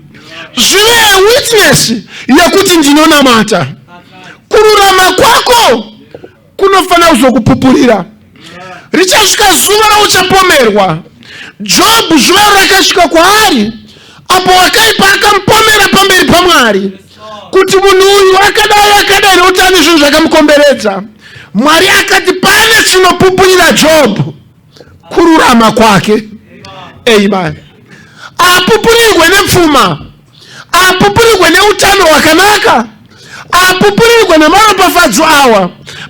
zvive a witness yekuti ndinonamata. Kururama kwako kunofanira kuzokupupurira. Richasvika zuva rauchapomerwa. Jobhu zuva rakasvika kwaari apo wakaipa akamupomera pamberi paMwari kuti munhu uyu akadai akadai nekuti ane zvinhu zvakamukomberedza. Mwari akati pane chinopupurira Jobhu kururama kwake. Amen. Apupurirwe nepfuma, apupurirwe neutano hwakanaka, apupurirwe nemaropafadzo awa.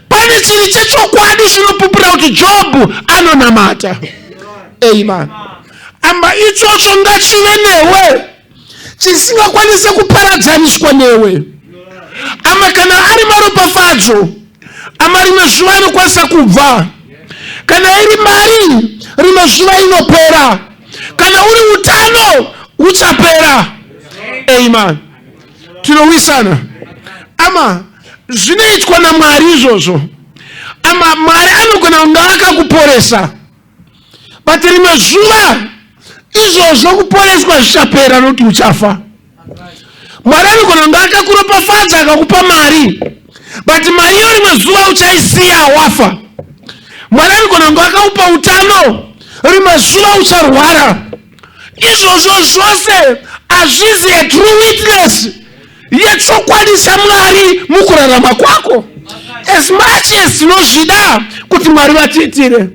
Pane chiri chechokwadi chinopupurira kuti Jobhu anonamata. Amen. Amba ichocho ngachive newe, chisingakwanise kuparadzaniswa newe. Ama kana ari maropafadzo, ama rimwe zuva inokwanisa kubva. Kana iri mari, rimwe zuva inopera. Kana uri utano, uchapera. Amen. Tinowisana. Ama zvinoitwa naMwari izvozvo. Ama Mwari anogona kunge akakuporesa, but rimwe zuva izvozvo kuporeswa zvichapera nokuti uchafa. Mwari anogona kunge akakuropafadza akakupa mari, but mari iyo rimwe zuva uchaisiya wafa. Mwari anogona kunge akakupa utano, rimwe zuva ucharwara. Izvozvo zvose hazvizi a true witness yechokwadi chaMwari mukurarama kwako. As much as tinozvida kuti Mwari vatiitire,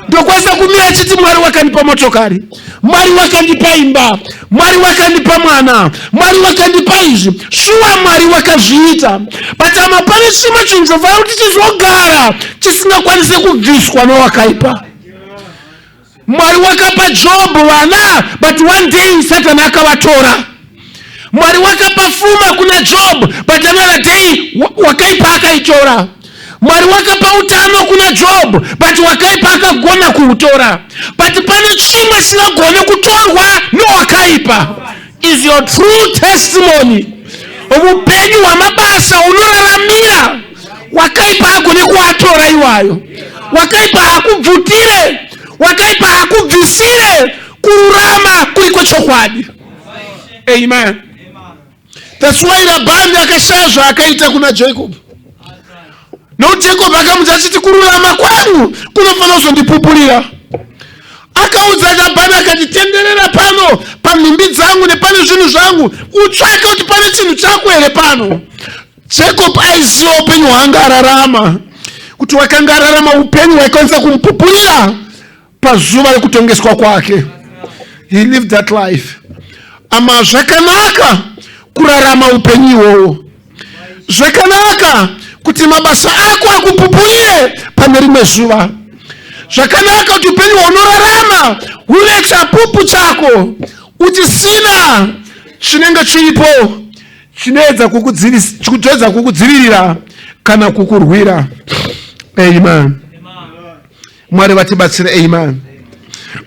ndokwanisa kumira chiti Mwari wakandipa motokari, Mwari wakandipa imba, Mwari wakandipa mwana, Mwari wakandipa izvi. Shuwa Mwari wakazviita, but ama pane chimwe chinhu chofanira kuti chizogara chisingakwanise kubviswa nowakaipa. Mwari wakapa Job vana, but one day Satan akavatora. Mwari wakapa fuma kuna Job, but another day wakaipa akaitora. Mwari wakapa utano kuna Job, but wakaipa akagona kuutora. But pane chimwe chisingagone kutorwa nowakaipa, is your true testimony. Upenyu hwamabasa unoraramira, wakaipa agone kuatora iwayo. Wakaipa hakubvutire, wakaipa hakubvisire kururama kuri kwechokwadi. Amen. That's why Rabhani akashaya zvaakaita kuna Jacob, nokuti Jacob akamudza achiti kururama kwangu kunofanira kuzondipupurira. Akaudza Rabhani akati, tenderera pano pamhimbi dzangu nepane zvinhu zvangu, utsvake kuti pane chinhu chako here pano. Jacob aiziva upenyu hwaanga ararama, kuti wakanga ararama upenyu hwaikwanisa kumupupurira pazuva rekutongeswa kwake. He lived that life. Ama zvakanaka kurarama upenyu ihwohwo. Zvakanaka kuti mabasa ako akupupurire pane rimwe zuva. Zvakanaka kuti upenyu hwaunorarama huve chapupu chako, uchisina chinenge chiripo chinoedza kukudzivirira kana kukurwira. Amen. Mwari vatibatsire. Amen.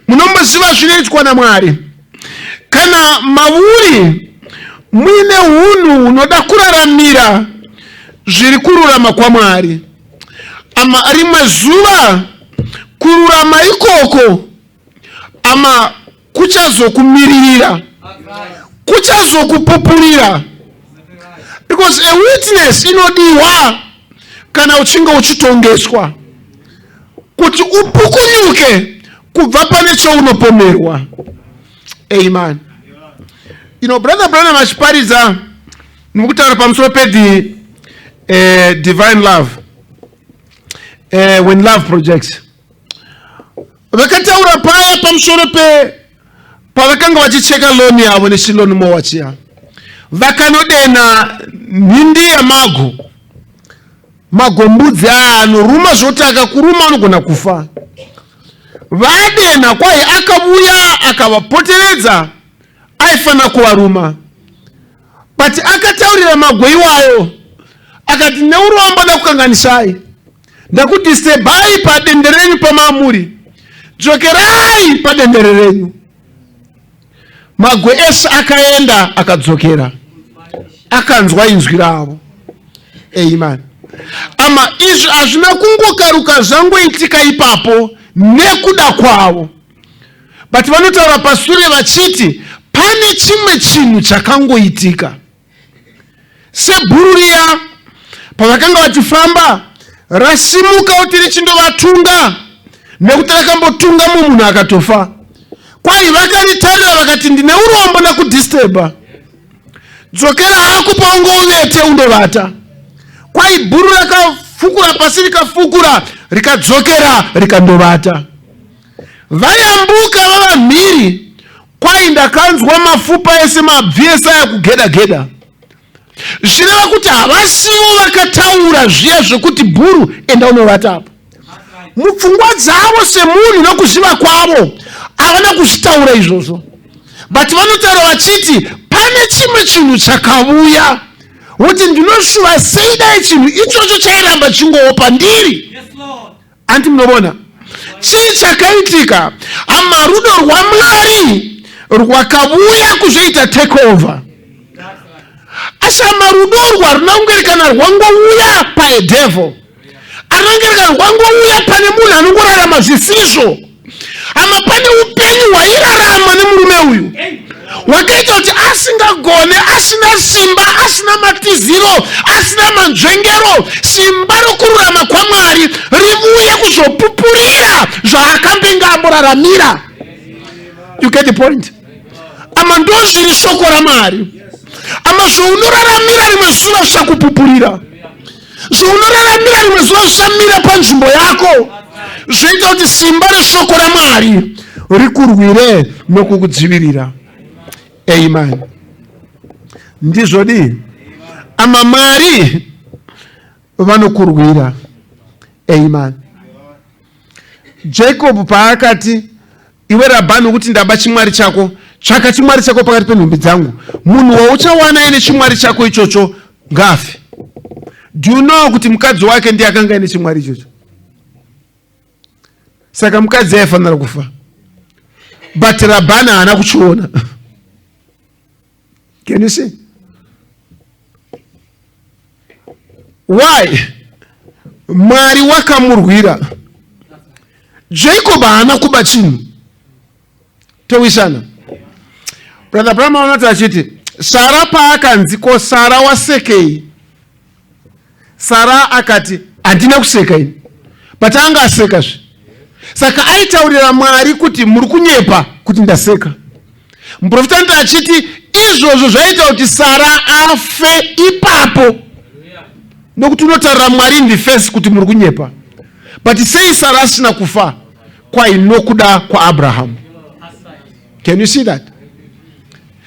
Munomboziva zvinoitwa naMwari kana mauri muine hunhu hunoda kuraramira zviri kururama kwaMwari. Ama rimwe zuva kururama ikoko ama kuchazokumiririra, kuchazokupupurira, because a witness inodiwa kana uchinge uchitongeswa kuti upukunyuke kubva pane chaunopomerwa. Amen. You know, Brother Branham achiparidza nokutaura pamusoro pethe divine love, when love projects, vakataura paya pamusoro pe pavakanga vachicheka lawn yavo nechilawn mower chiya, vakanodena nhindi yemago, magombudzi aya anoruma zvoti akakuruma unogona kufa. Vadena kwai akavuya akavapoteredza, aifanira kuvaruma, but akataurira mago iwayo akati, "Neurombo ndakukanganisai, ndakudisturbai padendere renyu pamamuri, dzokerai padendere renyu." Magwe ese akaenda akadzokera, akanzwa inzwi ravo. Amen. Ama izvi hazvina kungokaruka zvangoitika ipapo nekuda kwavo, but vanotaura pasure vachiti pane chimwe chinhu chakangoitika sebhuru riya pavakanga vachifamba rasimuka kuti richindovatunga, nekuti rakambotunga mumunhu akatofa. Kwai vakaritarira vakati, "Ndine urombo ndakudisturba, dzokera hako paungouvete undovata." Kwai bhuru rakafukura pasi, rikafukura, rikadzokera, rikandovata. Vayambuka vava mhiri, kwai ndakanzwa mafupa ese, mabvi ese aya kugeda geda, zvichireva kuti havasivo vakataura zviya zvekuti, "Bhuru, enda unovata apo." Mupfungwa dzavo semunhu nokuziva kwavo havana kuzvitaura izvozvo, but vanotaura vachiti pane chimwe chinhu chakavuya, kuti ndinoshuva sei dai chinhu ichocho chairamba chingowo pandiri. Yes, Lord. Anti munovona chii chakaitika? Hama, rudo rwaMwari rwakavuya kuzoita take over. Asi hama, rudo urwu haruna kunge kana rwangouya paedevil, haruna kunge kana rwangouya pane munhu anongorarama zvisizvo. Hama, pane upenyu hwairarama nemurume uyu wakaita kuti asingagone, asina simba, asina matiziro, asina manzvengero, simba rokururama kwaMwari rivuye kuzopupurira zvaakambenge amboraramira. You get the point? Ama ndozviri shoko raMwari. Ama zvaunoraramira rimwe zuva zvichakupupurira, zvaunoraramira rimwe zuva zvichamira panzvimbo yako, zvoita kuti simba reshoko raMwari rikurwire nokukudzivirira. Amen. Ndizvodi. Ama Mwari vanokurwira. Amen. Jacob paakati, "Iwe Rabhani, kuti ndaba chimwari chako, tsvaka chimwari chako pakati penhumbi dzangu, munhu wauchawana ine chimwari chako ichocho ngaafe." Do you know kuti mukadzi wake ndiye akanga ine chimwari ichocho? Saka mukadzi aifanira kufa, but Rabhani haana kuchiona. Can you see why? Mwari wakamurwira. Jacob haana kuba chinhu. Towisana. Brother Branham anoti achiti Sara paakanzi, "Ko Sara, wasekei?" Sara akati, "Handina kuseka ini," but anga asekazve. Saka aitaurira Mwari kuti muri kunyepa kuti ndaseka. Muprofita anoti achiti izvozvo zvaita kuti Sara afe ipapo, nokuti unotaurira Mwari in the face kuti muri kunyepa. But sei Sara asina kufa? Kwai nokuda kwaAbrahamu. Can you see that?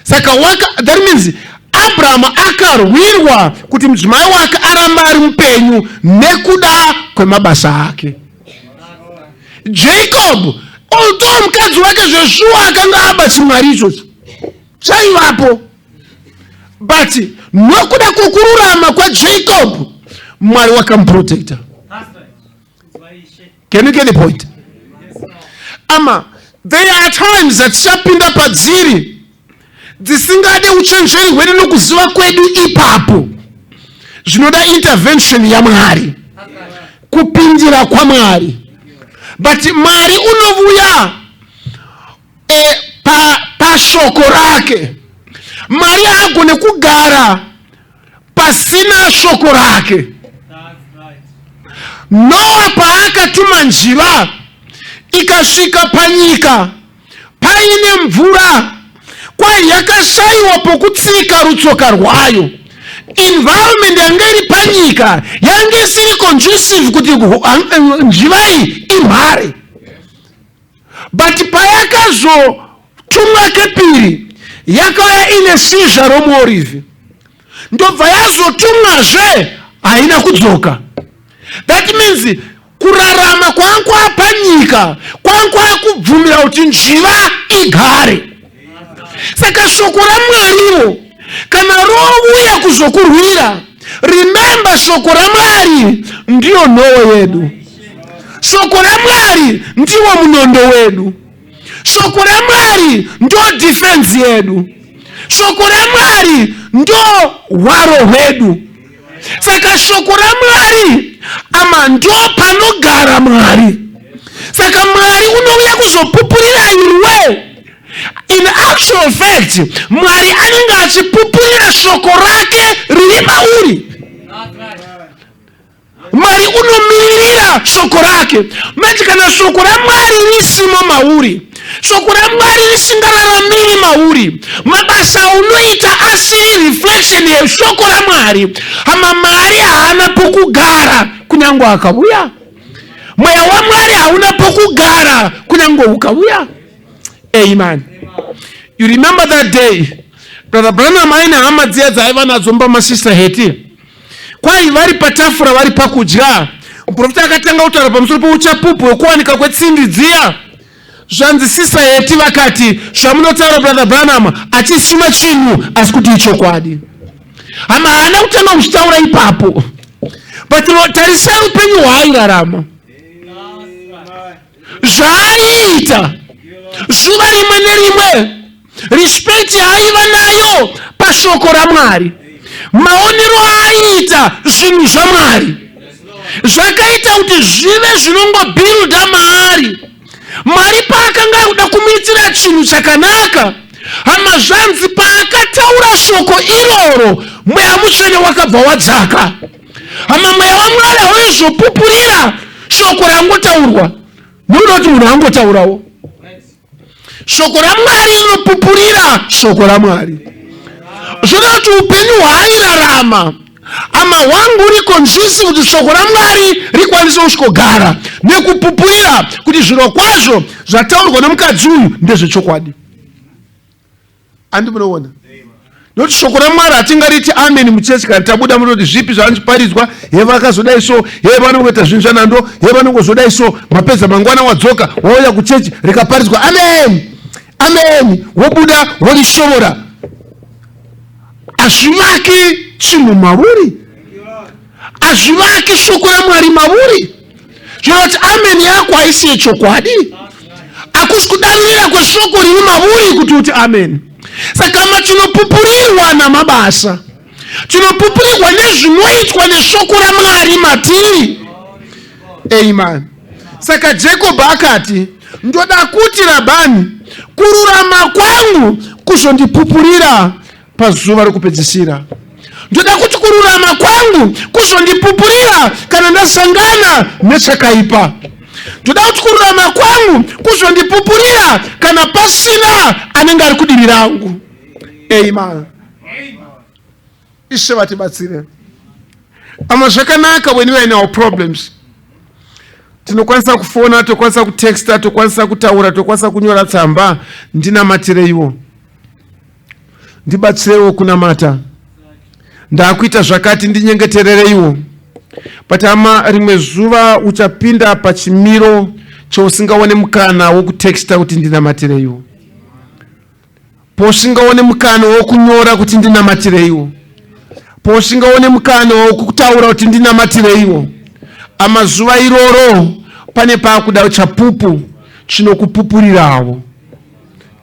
Saka waka, that means Abrahamu akarwirwa kuti mudzimai wake aramba ari mupenyu nekuda kwemabasa ake. Jacob, although mukadzi wake zveshuwa akanga aba chimwari ichocho chaivapo, but nokuda kwokururama kwaJacob Mwari wakamuprotecta. Can you get the point? Ama there are times dzatichapinda padziri dzisingade uchenjeri hwedu nokuziva kwedu ipapo, zvinoda intervention yaMwari. Kupindira kwaMwari. But Mwari unovuya pashoko rake. Mwari haagone kugara pasina shoko rake. Noa paakatuma njiva ikasvika panyika paine mvura, kwai yakashayiwa pokutsika rutsoka rwayo. Environment yanga iri panyika yange isiri conducive kuti njiva iyi imhare. But payakazotumwa kepiri, yakauya ine shizha romuorivhi, ndobva yazotumwazve, haina kudzoka. That means kurarama kwanga kwapanyika kwanga kwakubvumira kuti njiva igare. Saka shoko raMwariwo kana rouya kuzokurwira, remember, shoko raMwari ndiyo nhowo yedu, shoko raMwari ndiwo munondo wedu, shoko raMwari ndo defense yedu, shoko raMwari ndo hwaro hwedu. Saka shoko raMwari ama ndo panogara Mwari. Saka Mwari unouya kuzopupurira iwe. In actual fact, Mwari anenge achipupurira shoko rake riri mauri. Mwari unomiririra shoko rake. Manje kana shoko raMwari risimo mauri, shoko raMwari risingararamiri mauri, mabasa aunoita asiri reflection yeshoko raMwari, hama, Mwari haana pokugara kunyange akauya. Mweya waMwari hauna pokugara kunyange ukauya. Amen. You remember that day Brother Branham aine hama dziya dzaaiva nadzo mumba maSister Hattie? Kwai vari patafura, vari pakudya, muprofita akatanga kutaura pamusoro pouchapupu hwekuwanika kwetsimbi dziya. Zvanzi Sister Hattie vakati, "Zvamunotaura, Brother Branham, achisima chinhu, asi kuti ichokwadi." Hama, haana kutanga kuchitaura ipapo, but tarisai upenyu hwaairarama, zvaaiita zuva rimwe nerimwe, respect yaaiva nayo pashoko raMwari, maonero aaiita zvinhu zvaMwari, zvakaita kuti zvive zvinongobuilda maari. Mwari paakanga akuda kumuitira chinhu chakanaka, hama, zvanzi paakataura shoko iroro, Mweya Mutsvene wakabva wadzaka. Hama, Mweya waMwari hauizopupurira shoko rangotaurwa nokuda kuti munhu angotaurawo. Shoko raMwari rinopupurira shoko raMwari. Zvoda kuti upenyu hwaairarama, ama, hwangu uri conducive kuti shoko raMwari rikwanise kusvikogara nekupupurira kuti zviro kwazvo zvataurwa nemukadzi uyu ndezvechokwadi. Andi munoona nokuti shoko raMwari hatingariti amen muchechi, kana tabuda munoti zvipi zvaanchiparidzwa, he, vakazodai so, he, vanongoita zvinhu zvanando, he, vanongozodai so. Mapedza, mangwana wadzoka, wauya kuchechi, rikaparidzwa, amen, amen, wobuda worishorora. Hazvivaki chinhu mauri, hazvivaki shoko raMwari mauri. Zvinoti amen yako haisi yechokwadi, hakusi kudavirira kweshoko riri mauri kuti uti amen. Saka ma tinopupurirwa namabasa, tinopupurirwa nezvinoitwa neshoko raMwari matiri. Amen. Saka Jacob akati, "Ndoda kuti, Rabhani, kururama kwangu kuzondipupurira pazuva rokupedzisira. Ndoda kuti kururama kwangu kuzondipupurira kana ndasangana nechakaipa. Ndoda kuti kururama kwangu kuzondipupurira kana pasina anenge ari kudivi rangu." Amen. Ishe vatibatsire. Ama zvakanaka, when we are in our problems, tinokwanisa kufona, tokwanisa kutexta, tokwanisa kutaura, tokwanisa kunyora tsamba, "Ndinamatireiwo, ndibatsireiwo kunamata, ndakuita zvakati, ndinyengeterereiwo." But hama, rimwe zuva uchapinda pachimiro chausingaone mukana wokutexta kuti "Ndinamatireiwo," pausingaone mukana wokunyora kuti "Ndinamatireiwo," pausingaone mukana wokutaura kuti "Ndinamatireiwo." Amazuva iroro pane paakuda chapupu chinokupupurirawo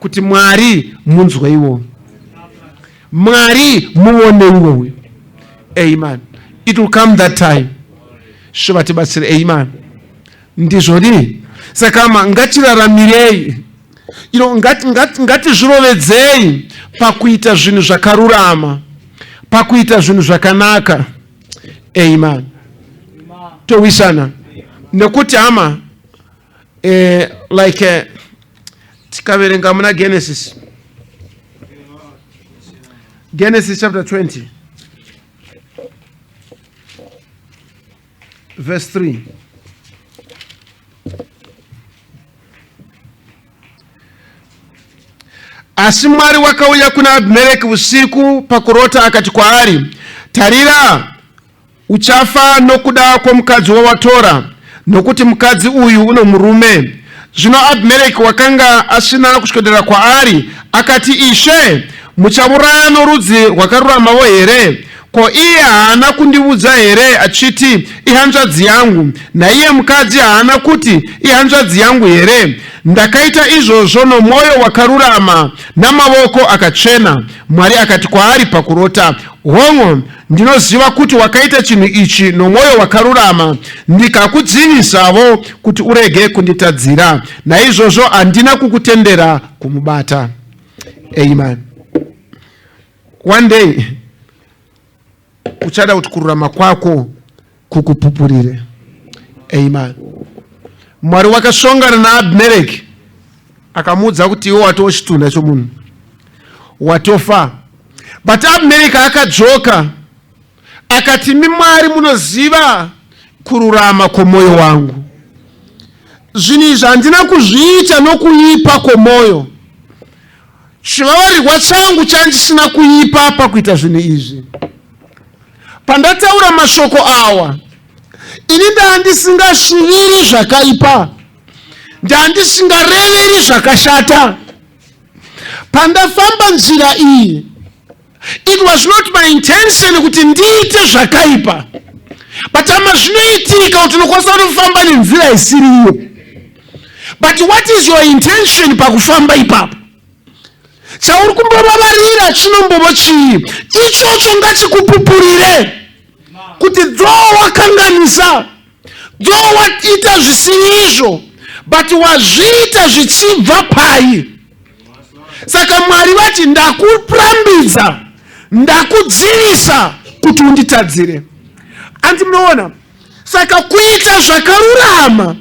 kuti, "Mwari munzweiwo, Mwari muoneiwo uyu." Amen. It will come that time. Ishe vatibatsire. Amen. Ndizvoni. Saka hama, ngatiraramirei. You know, ngatizvirovedzei ngati pakuita zvinhu zvakarurama, pakuita zvinhu zvakanaka. Amen. Towisana. Nekuti hama, like tikaverenga muna Genesis. Genesis chapter 20. Verse 3. Asi Mwari wakauya kuna Abhimereki usiku pakurota akati kwaari, Tarira, uchafa nokuda kwomukadzi wawatora, nokuti mukadzi uyu uno murume. Zvino Abhimereki wakanga asina kuswedera kwaari, akati, Ishe, muchauraya norudzi rwakaruramavo here? Ko iye haana kundiudza here achiti, Ihanzvadzi yangu? Naiye mukadzi haana kuti, Ihanzvadzi yangu here? Ndakaita izvozvo nomwoyo wakarurama namavoko akachena. Mwari akati kwaari pakurota, Hongu, ndinoziva kuti wakaita chinhu ichi nomwoyo wakarurama, ndikakudzivisavo kuti urege kunditadzira. Naizvozvo handina kukutendera kumubata. Amen. One day uchada kuti kururama kwako kukupupurire. Amen. Mwari wakasongana naAbhimereki akamuudza kuti iwe watoo chitunha chomunhu, watofa. But Abhimereki akadzoka akati, mi Mwari munoziva kururama kwomwoyo wangu, zvinhu izvi handina kuzviita nokuipa kwomwoyo. Chivavarirwa changu chandisina kuipa pakuita zvinhu izvi. Pandataura mashoko awa, ini ndandisingashuviri zvakaipa, ndandisingareveri zvakashata. Pandafamba nzira iyi, it was not my intention kuti ndiite zvakaipa, but ama zvinoitika kuti unokwanisa kutofamba nenzira isiriyo. But what is your intention pakufamba ipapo? Chauri kumbovavarira chinombovo chii? Ichocho ngachikupupurire kuti dzoo wakanganisa, dzoo waita zvisiri izvo, but wazviita zvichibva pai. Saka Mwari vati ndakurambidza, ndakudzivisa kuti unditadzire. Anti munoona? Saka kuita zvakarurama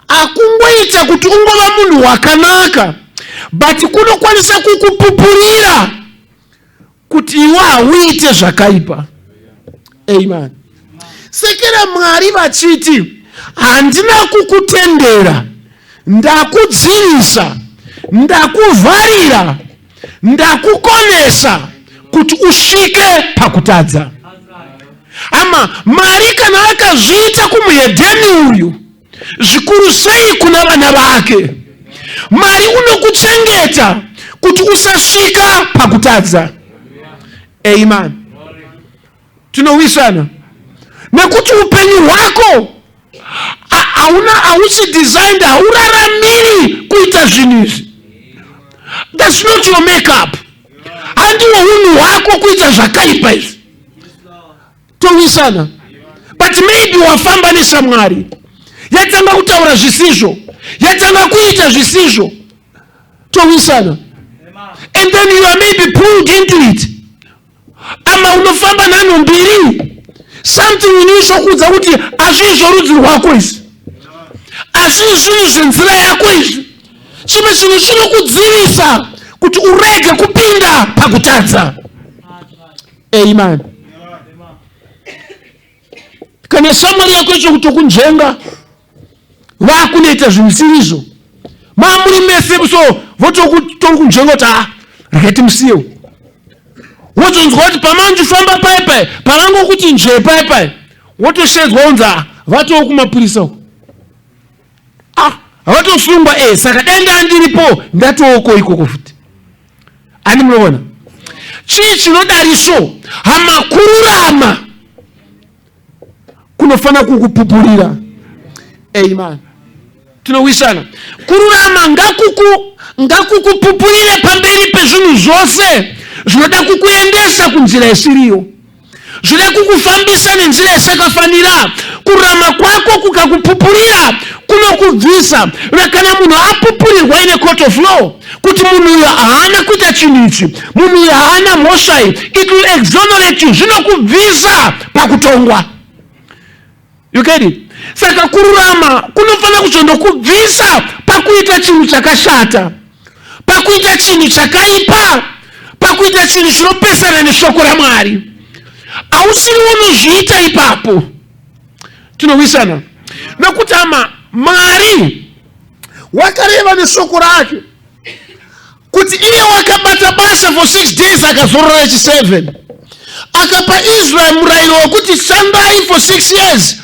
akungoita kuti ungova munhu wakanaka, but kunokwanisa kukupupurira kuti iwe hauite zvakaipa. Amen. Sekera Mwari vachiti handina kukutendera, ndakudzivisa, ndakuvharira, ndakukonesa kuti usvike pakutadza. Ama Mwari kana akazviita kumuhedheni uyu, zvikuru sei kuna vana vake. Mwari unokuchengeta kuti usasvika pakutadza. Amen. Tinowisana nekuti upenyu hwako hauna, hausi designed, hauraramiri kuita zvinhu izvi. That's not your makeup. Handiwo hunhu hwako kuita zvakaipa izvi. Towisana. But maybe wafamba neshamwari yatanga kutaura zvisizvo, yatanga kuita zvisizvo. Towisana. And then you are maybe pulled into it. Ama unofamba nhanho mbiri, something in you chokuudza kuti hazvizvo rudzi rwako izvi, hazvii zvinhu zvenzira yako izvi. Chimwe chinhu chinokudzivisa kuti urege kupinda pakutadza. Amen. Kana shamwari yako icho kutokunzvenga, vakunoita zvinhu zvisiri mamuri mese, so votokunzvenga kuti ah, regai timusiyewo. Wozonzwa kuti pamanjifamba pai pai, pavangokuti nzvee pai pai, wotoshedzwa unzi ah, vatoo kumapurisa uko, ah, vatosungwa. Saka dai ndandiripo ndatooko ikoko futi. Ani munoona chii chinodariso? Hama, kururama kunofanira kukupupurira. Amen. Tinowisana. Kururama ngakukupupurire pamberi pezvinhu zvose zvinoda kukuendesa kunzira isiriyo, zvinoda kukufambisa nenzira isakafanira. Kururama kwako kukakupupurira kunokubvisa. Kana munhu apupurirwa in a court of law kuti munhu uyu haana kuita chinhu ichi, munhu uyu haana mhosva iyi, it will exonerate you, zvinokubvisa pakutongwa. You get it? Saka kururama kunofanira kuzondokubvisa pakuita chinhu chakashata, pakuita chinhu chakaipa, pakuita chinhu chinopesana neshoko raMwari. Hausiri unozviita ipapo. Tinowisana nekuti ama Mwari wakareva neshoko rake kuti iye wakabata basa for 6 days akazorora rechi 7. Akapa Israel murayiro wekuti shandai for 6 years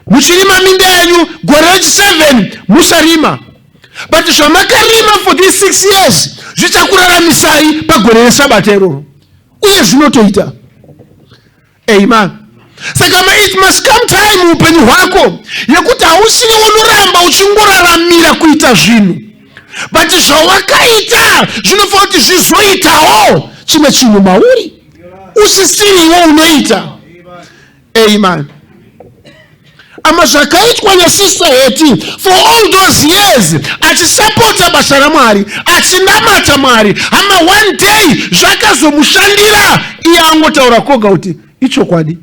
muchirima minda yenyu, gore rechi 7 musarima, but zvamakarima for these 6 years zvichakuraramisai pagore resabata iroro. Uye zvinotoita. Amen. Saka it must come time muupenyu hwako yekuti hausiri unoramba uchingoraramira kuita zvinhu, but zvawakaita zvinofanira kuti zvizoitawo chimwe chinhu mauri usisiriwo unoita. Amen. Ama zvakaitwa naSister Heti for all those years achisapota basa raMwari, achinamata Mwari, hama, one day zvakazomushandira iye angotaura koga kuti ichokwadi.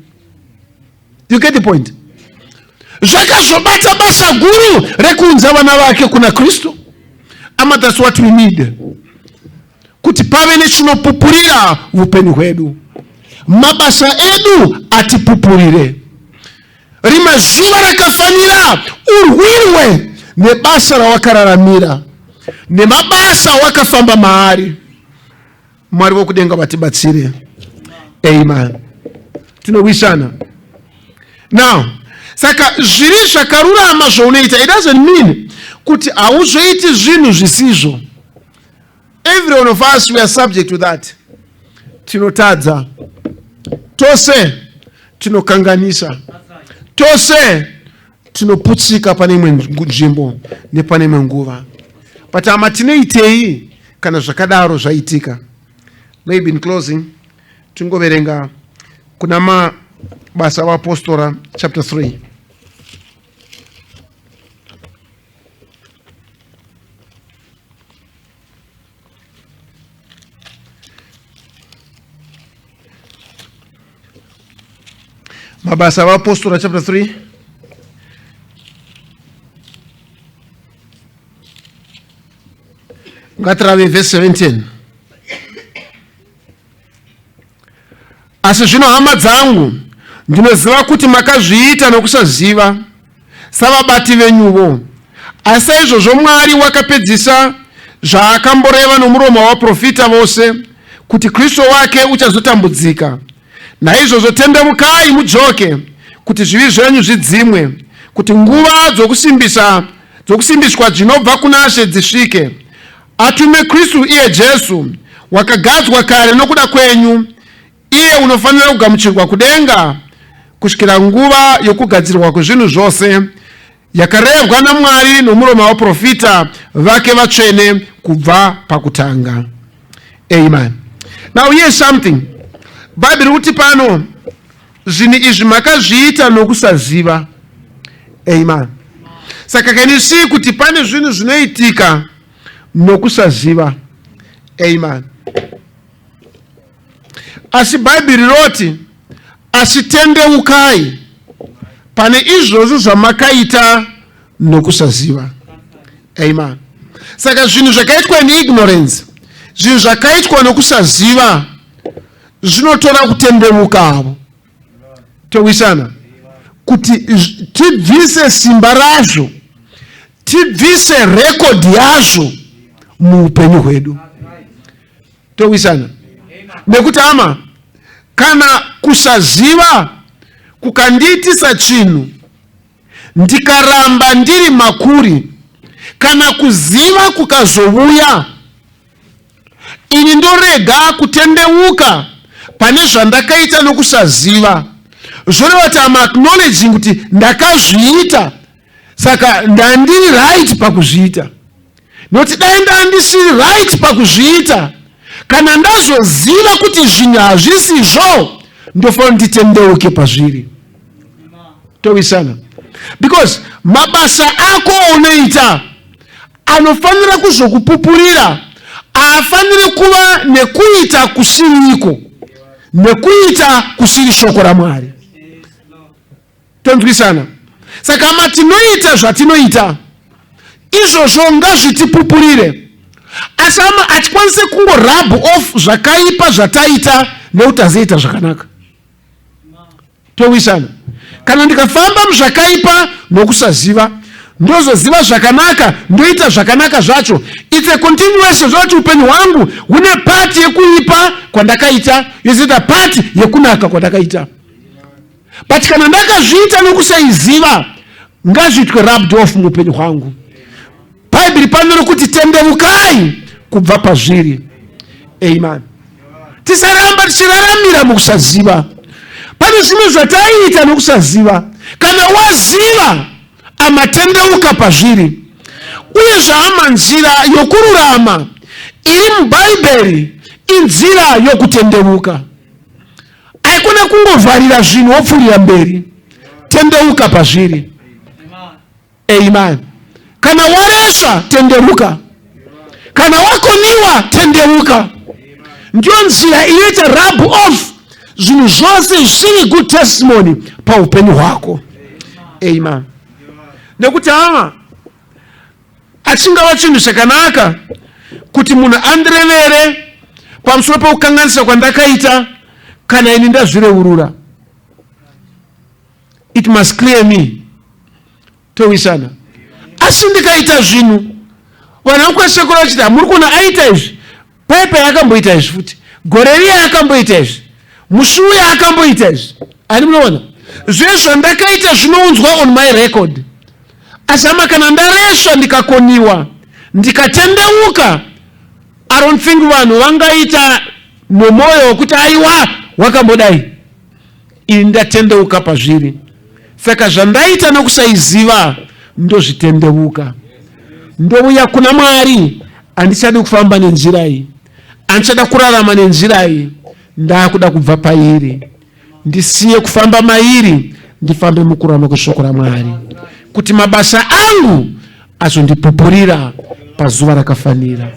You get the point? Zvakazobata basa guru rekuunza vana vake kuna Kristu. Ama that's what we need, kuti pave nechinopupurira upenyu hwedu, mabasa edu atipupurire. Rimwe zuva rakafanira urwirwe nebasa rawakararamira, nemabasa wakafamba maari. Mwari vokudenga vatibatsire. Amen. Tinowisana now. Saka zviri zvakarurama zvaunoita, it doesn't mean kuti hauzoiti zvinhu zvisizvo. Every one of us, we are subject to that. Tinotadza tose, tinokanganisa tose, tinoputsika pane imwe nzvimbo nepane imwe nguva. But ama tinoitei kana zvakadaro zvaitika? Maybe in closing tingoverenga kuna Mabasa avapostora chapter 3. Mabasa avapostora chapter 3. Ngatirave verse 17. Asi zvino hama dzangu, ndinoziva kuti makazviita nokusaziva, savabati venyuvo. Asi saizvozvo Mwari wakapedzisa zvaakamboreva nomuromo wavaprofita vose, kuti Kristu wake uchazotambudzika. Naizvozvo tendemukai mudzoke, kuti zvivi zvenyu zvidzimwe, kuti nguva dzokusimbiswa dzinobva kunaShe dzisvike, atume Kristu iye Jesu, wakagadzwa kare nokuda kwenyu, iye unofanira kugamuchirwa kudenga kusvikira nguva yokugadzirwa kwezvinhu zvose yakarehwa naMwari nomuromo wavaprofita vake vatsvene kubva pakutanga. Amen. Now here's something. Bhaibheri kuti pano zvinhu izvi makazviita nokusaziva. Amen. Saka can you see kuti pane zvinhu zvinoitika nokusaziva? Amen. Asi Bhaibheri roti, asi tendeukai pane izvozvo zvamakaita nokusaziva. Amen. Saka zvinhu zvakaitwa neignorance, zvinhu zvakaitwa nokusaziva zvinotora kutendeukavo. Towisana kuti tibvise simba razvo, tibvise rekodhi yazvo muupenyu hwedu. Towisana nekuti hama, kana kusaziva kukandiitisa chinhu ndikaramba ndiri makuri, kana kuziva kukazovuya ini ndorega kutendeuka pane zvandakaita nokusaziva, zvoreva kuti am acknowledging kuti ndakazviita, saka ndandiri right pakuzviita. Nokuti dai ndandisiri right pakuzviita, kana ndazoziva kuti zvinhu hazvisizvo, ndofanira nditendeuke pazviri. Towisana. Because mabasa ako aunoita anofanira kuzokupupurira, haafaniri kuva nekuita kusiri iko, nekuita kusiri shoko raMwari. Tonzwisana. Saka hama, tinoita zvatinoita izvozvo ngazvitipupurire, asi hama hatikwanise kungorub off zvakaipa zvataita nekuti tazoita zvakanaka. Towisana. Kana ndikafamba muzvakaipa nokusaziva, ndozoziva zvakanaka, ndoita zvakanaka zvacho, it's a continuation. Zvoti upenyu hwangu hune part yekuipa kwandakaita, yozoita part yekunaka kwandakaita. But kana ndakazviita nokusaiziva, ngazviitwe rubbed off muupenyu hwangu. Bhaibheri pano rokuti tendeukai kubva pazviri. Amen. Tisaramba tichiraramira mukusaziva. Pane zvimwe zvataiita nokusaziva, kana waziva, amatendeuka pazviri. Uye zvahama, nzira yokururama iri muBhaibheri inzira yokutendeuka. Haikona kungovharira zvinhu wopfuurira mberi. Tendeuka pazviri. Amen. Kana waresva, tendeuka. Kana wakoniwa, tendeuka. Ndiyo nzira inoita rub off zvinhu zvose zvisiri good testimony paupenyu hwako. Amen. Nekuti hama, achingava chinhu chakanaka kuti munhu andirevere pamusoro pekukanganisa kwandakaita kana ini ndazvireurura. It must clear me. Towisana. Asi ndikaita zvinhu vanhu vakwasha vachiti hamuri kuona aita izvi, paipa yakamboita izvi futi, gore riya akamboita izvi, musi uya akamboita izvi, ani munoona zve zvandakaita zvinounzwa on my record. Asi hama, kana ndaresva, ndikakoniwa, ndikatendeuka, I don't think vanhu vangaita nomwoyo wekuti aiwa, wakambodai. Ini ndatendeuka pazviri, saka zvandaita nokusaiziva ndozvitendeuka, ndouya kuna Mwari. Handichadi kufamba nenzira iyi, handichada kurarama nenzira iyi, ndaakuda kubva pairi, ndisiye kufamba mairi, ndifambe mukururama kweshoko raMwari, kuti mabasa angu azondipupurira pazuva rakafanira.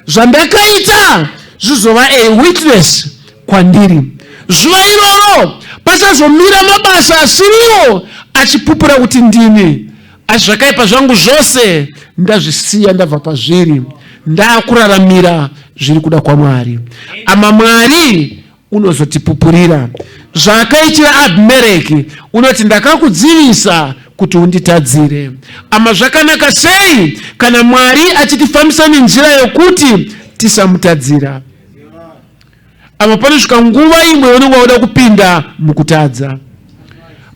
Zvandakaita zvizova a witness kwandiri zuva iroro. Pasazomira mabasa asiriwo achipupura kuti ndini, asi zvakaipa zvangu zvose ndazvisiya, ndabva pazviri, ndaakuraramira zviri kuda kwaMwari. Ama Mwari unozotipupurira zvaakaitira Abhimereki, unoti, "Ndakakudzivisa kuti unditadzire." Ama zvakanaka sei kana Mwari achitifambisa nenzira yokuti tisamutadzira. Ama panosvika nguva imwe yaunenge wauda kupinda mukutadza,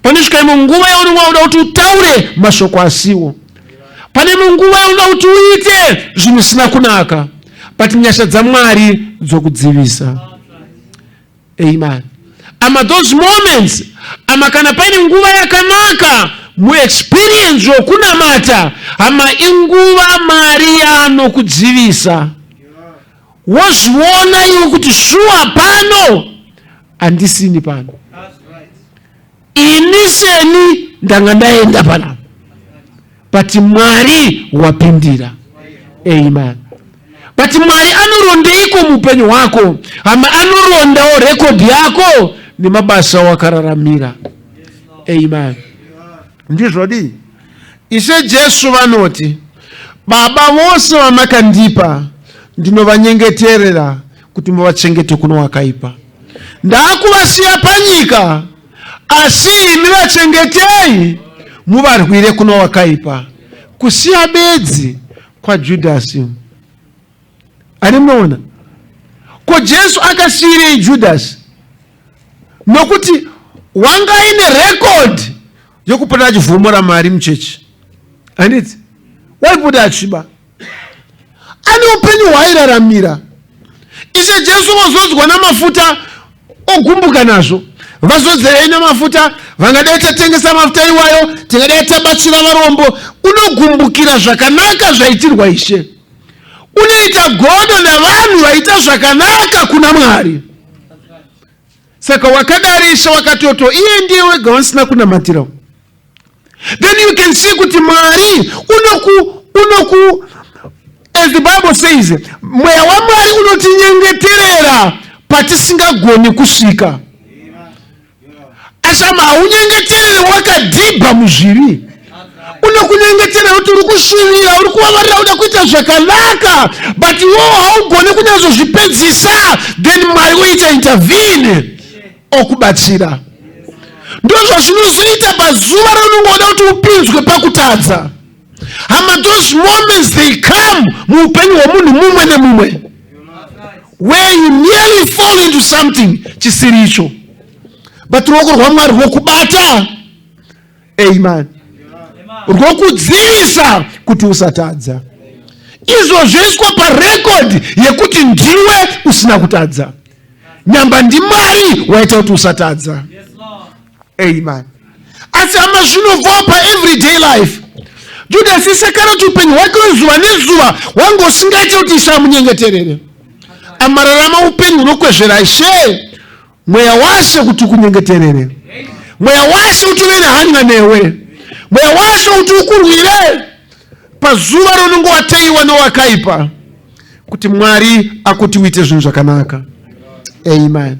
panosvika imwe nguva yaunenge wauda kuti utaure mashoko asiwo, pane imwe nguva yaunoda kuti uite zvinhu zvisina kunaka, but nyasha dzaMwari dzokudzivisa. Amen. Ama those moments, ama kana paine nguva yakanaka muexperience yokunamata, hama, inguva Mwari yaanokudzivisa, wozviona iwe kuti shuwa pano handisini pano, ini seni ndanga ndaenda panapa, but Mwari wapindira. Amen. But Mwari anorondeiko muupenyu hwako? Hama, anorondawo record yako nemabasa wakararamira. Amen. Ndizvodii? Ishe Jesu vanoti, "Baba, vose vamakandipa ndinovanyengeterera kuti muvachengete kuno wakaipa. Ndaakuvasiya panyika, asi imi vachengetei muvarwire kuno wakaipa." Kusiya bedzi kwaJudhasi. Ani munoona ko Jesu akasiyirei Judhasi? Nokuti wanga aine record yokupota achivhomora mari muchechi, handiti? Waipota achiba, ane upenyu hwaairaramira. Ishe Jesu vozodzwa namafuta, ogumbuka nazvo. "Vazodzerei namafuta? Vangadai tatengesa mafuta iwayo, tingadai tabatsira varombo." Unogumbukira zvakanaka zvaitirwa Ishe, unoita godo navanhu vaita zvakanaka kuna Mwari. Saka wakadari, Ishe wakatoto iye ndiye wega wasina kunamatira. Then you can see kuti Mwari unoku unoku as the Bible says, mweya waMwari unotinyengeterera patisingagoni kusvika. Asi ama haunyengeterere wakadhibha muzvivi, unokunyengeterera kuti uri kushuvira, uri kuvavarira, uda kuita zvakanaka, but iwewo haugoni kunyatsozvipedzisa, then Mwari woita intervene okubatsira. Ndozvazvinozoita pazuva raunongoda kuti upinzwe pakutadza. Hama, those moments, they come muupenyu hwemunhu mumwe nemumwe where you nearly fall into something chisiri icho, but ruoko rwaMwari rwokubata, amen, rwokudzivisa kuti usatadza. Izvo zvoiswa parecord yekuti ndiwe usina kutadza, nyamba ndiMwari waita kuti usatadza, amen. Asi hama, zvinobvawo paeveryday life. Judas Iskaroti, upenyu hwake wezuva nezuva hwanga usingaite kuti Ishe amunyengeterere. Amararama upenyu hunokwezvera Ishe, mweya washe kuti ukunyengeterere, mweya washe kuti uve nehanya newe, mweya washe kuti ukurwire pazuva raunenge wateiwa nowakaipa, kuti Mwari akuti uite zvinhu zvakanaka, amen.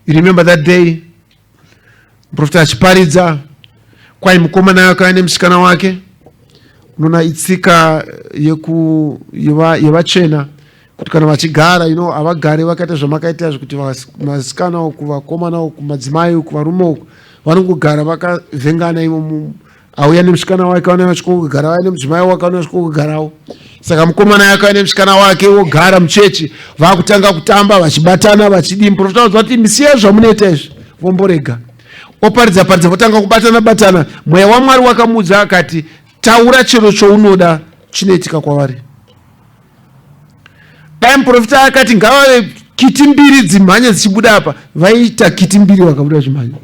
You remember that day muprofita achiparidza kwai mukomana akauya nemusikana wake. Unoona, itsika yevachena kuti kana vachigara, havagari vakaita zvamakaita zvekuti vasikana uku, vakomana uku, madzimai uku, varume uku. Vanongogara vakavhengana imo. Auya nemusikana wake, vana vachikogara, vaya nemudzimai wake, vana vachikogarawo. Saka mukomana akauya nemusikana wake, wogara muchechi, vakutanga kutamba vachibatana, vachidii. Muprofita vati, "Misiyai zvamunoita izvi." Vomborega. Oparidza paridza, votanga kubatana batana. Mweya waMwari wakamuudza akati, "Taura chero chounoda, chinoitika kwavari." Dai muprofita akati ngavave kiti mbiri dzimhanye dzichibuda apa, vaiita kiti mbiri vakabuda vachimhanya.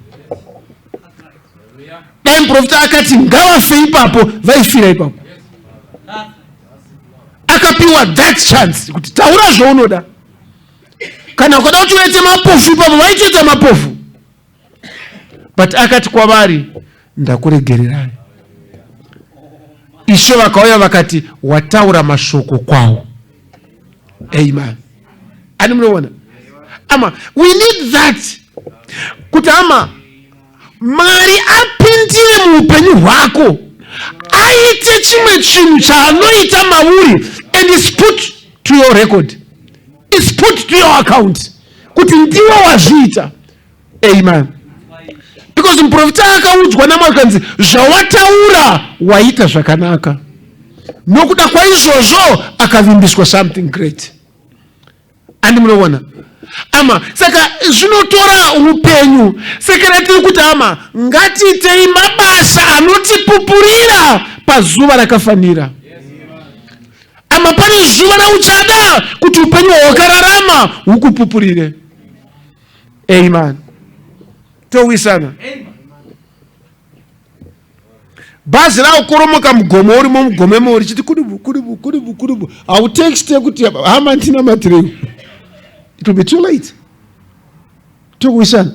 Dai muprofita akati ngavafe ipapo, vaifira ipapo. Akapiwa that chance kuti taura zvaunoda. Kana ukada kuti vaite mapofu ipapo, vaitoita mapofu. But akati kwavari, "Ndakuregererai." Ishe vakauya vakati, "Wataura mashoko kwawo." Amen. Ani munoona ama, we need that kuti ama Mwari apindire muupenyu hwako, aite chimwe chinhu chaanoita mauri, and is put to your record, is put to your account kuti ndiwe wazviita, amen. Because muprofita akaudzwa naMwari kanzi, "Zvawataura waita zvakanaka." Nokuda kwaizvozvo akavimbiswa something great. Andi munoona ama, saka zvinotora upenyu. Saka ratiri kuti ama, ngatiitei mabasa anotipupurira pazuva rakafanira. Ama, pane zuva rauchada kuti upenyu hwawakararama hukupupurire, amen. Towisana bhazi rakukoromoka mugomo, urimo mugomo imo richiti kudubu kudubu kudubu kudubu, hautexte kuti, "Hama, ndinamatirei." It will be too late. Tokuwisana,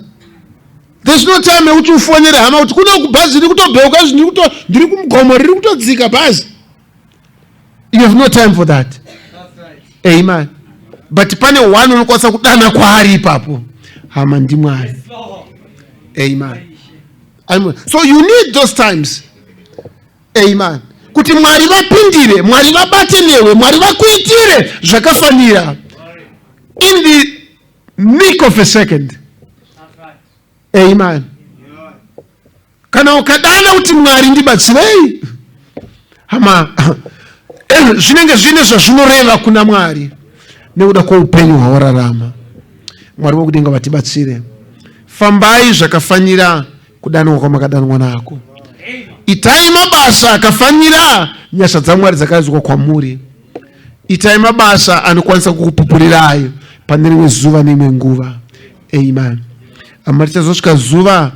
there's no time yekuti ufonere hama kuti kuno kubhazi riri kutobheuka, ndiri kumugomo, riri kutodzika bhazi. You have no time for that, amen. But pane one unokwanisa kudana kwaari ipapo, hama, ndiMwari, amen. So you need those times, amen, kuti Mwari vapindire, Mwari vabate newe, Mwari vakuitire zvakafanira in the nick of a second, amen. Kana ukadana kuti, "Mwari, ndibatsirei," hama, zvinenge zvine zvazvinoreva kuna Mwari nekuda kweupenyu hwawararama. Mwari wokudenga vatibatsire. Fambai zvakafanira kudanwa kwamakadanwa nako. Itai mabasa akafanira nyasha dzaMwari dzakaizwa kwamuri. Itai mabasa anokwanisa kukupupurirai pane rimwe zuva neimwe nguva, amen. Ama, tichazosvika zuva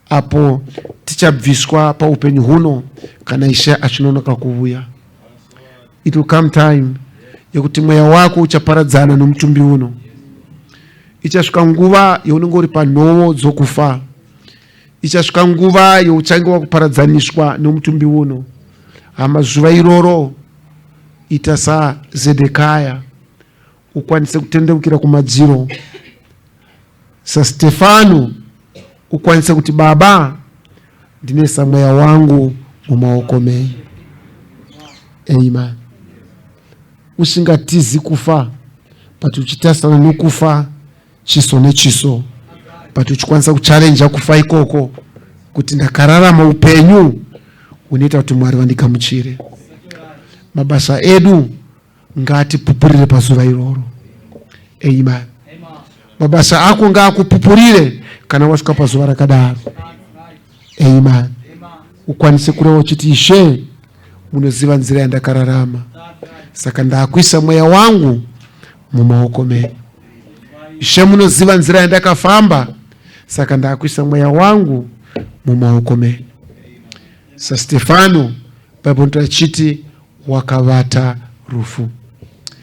apo tichabviswa paupenyu huno kana Ishe achinonoka kuuya. It will come time yekuti mweya wako uchaparadzana nomutumbi uno. Ichasvika nguva yaunenge uri panhovo dzokufa. Ichasvika nguva youchange wakuparadzaniswa nomutumbi uno. Hama, zuva iroro ita saZedekaya, ukwanise kutendeukira kumadziro saStefano, ukwanise kuti, Baba, ndinoisa mweya wangu mumaoko menyu. Amen. Usingatizi kufa, but uchitarisana nokufa chiso nechiso, but uchikwanisa kuchalenja kufa ikoko kuti ndakararama upenyu hunoita kuti Mwari vandigamuchire. Mabasa edu ngaatipupurire pazuva iroro. Amen. Mabasa ako ngaakupupurire kana wasvika pazuva rakadaro. Amen. Ukwanise kureva uchiti, Ishe, munoziva nzira yandakararama, saka ndakuisa mweya wangu mumaoko menyu. Ishe, munoziva nzira yandakafamba, saka ndakuisa mweya wangu mumaoko menyu. SaStefano, Bhaibheri rachiti wakavata rufu.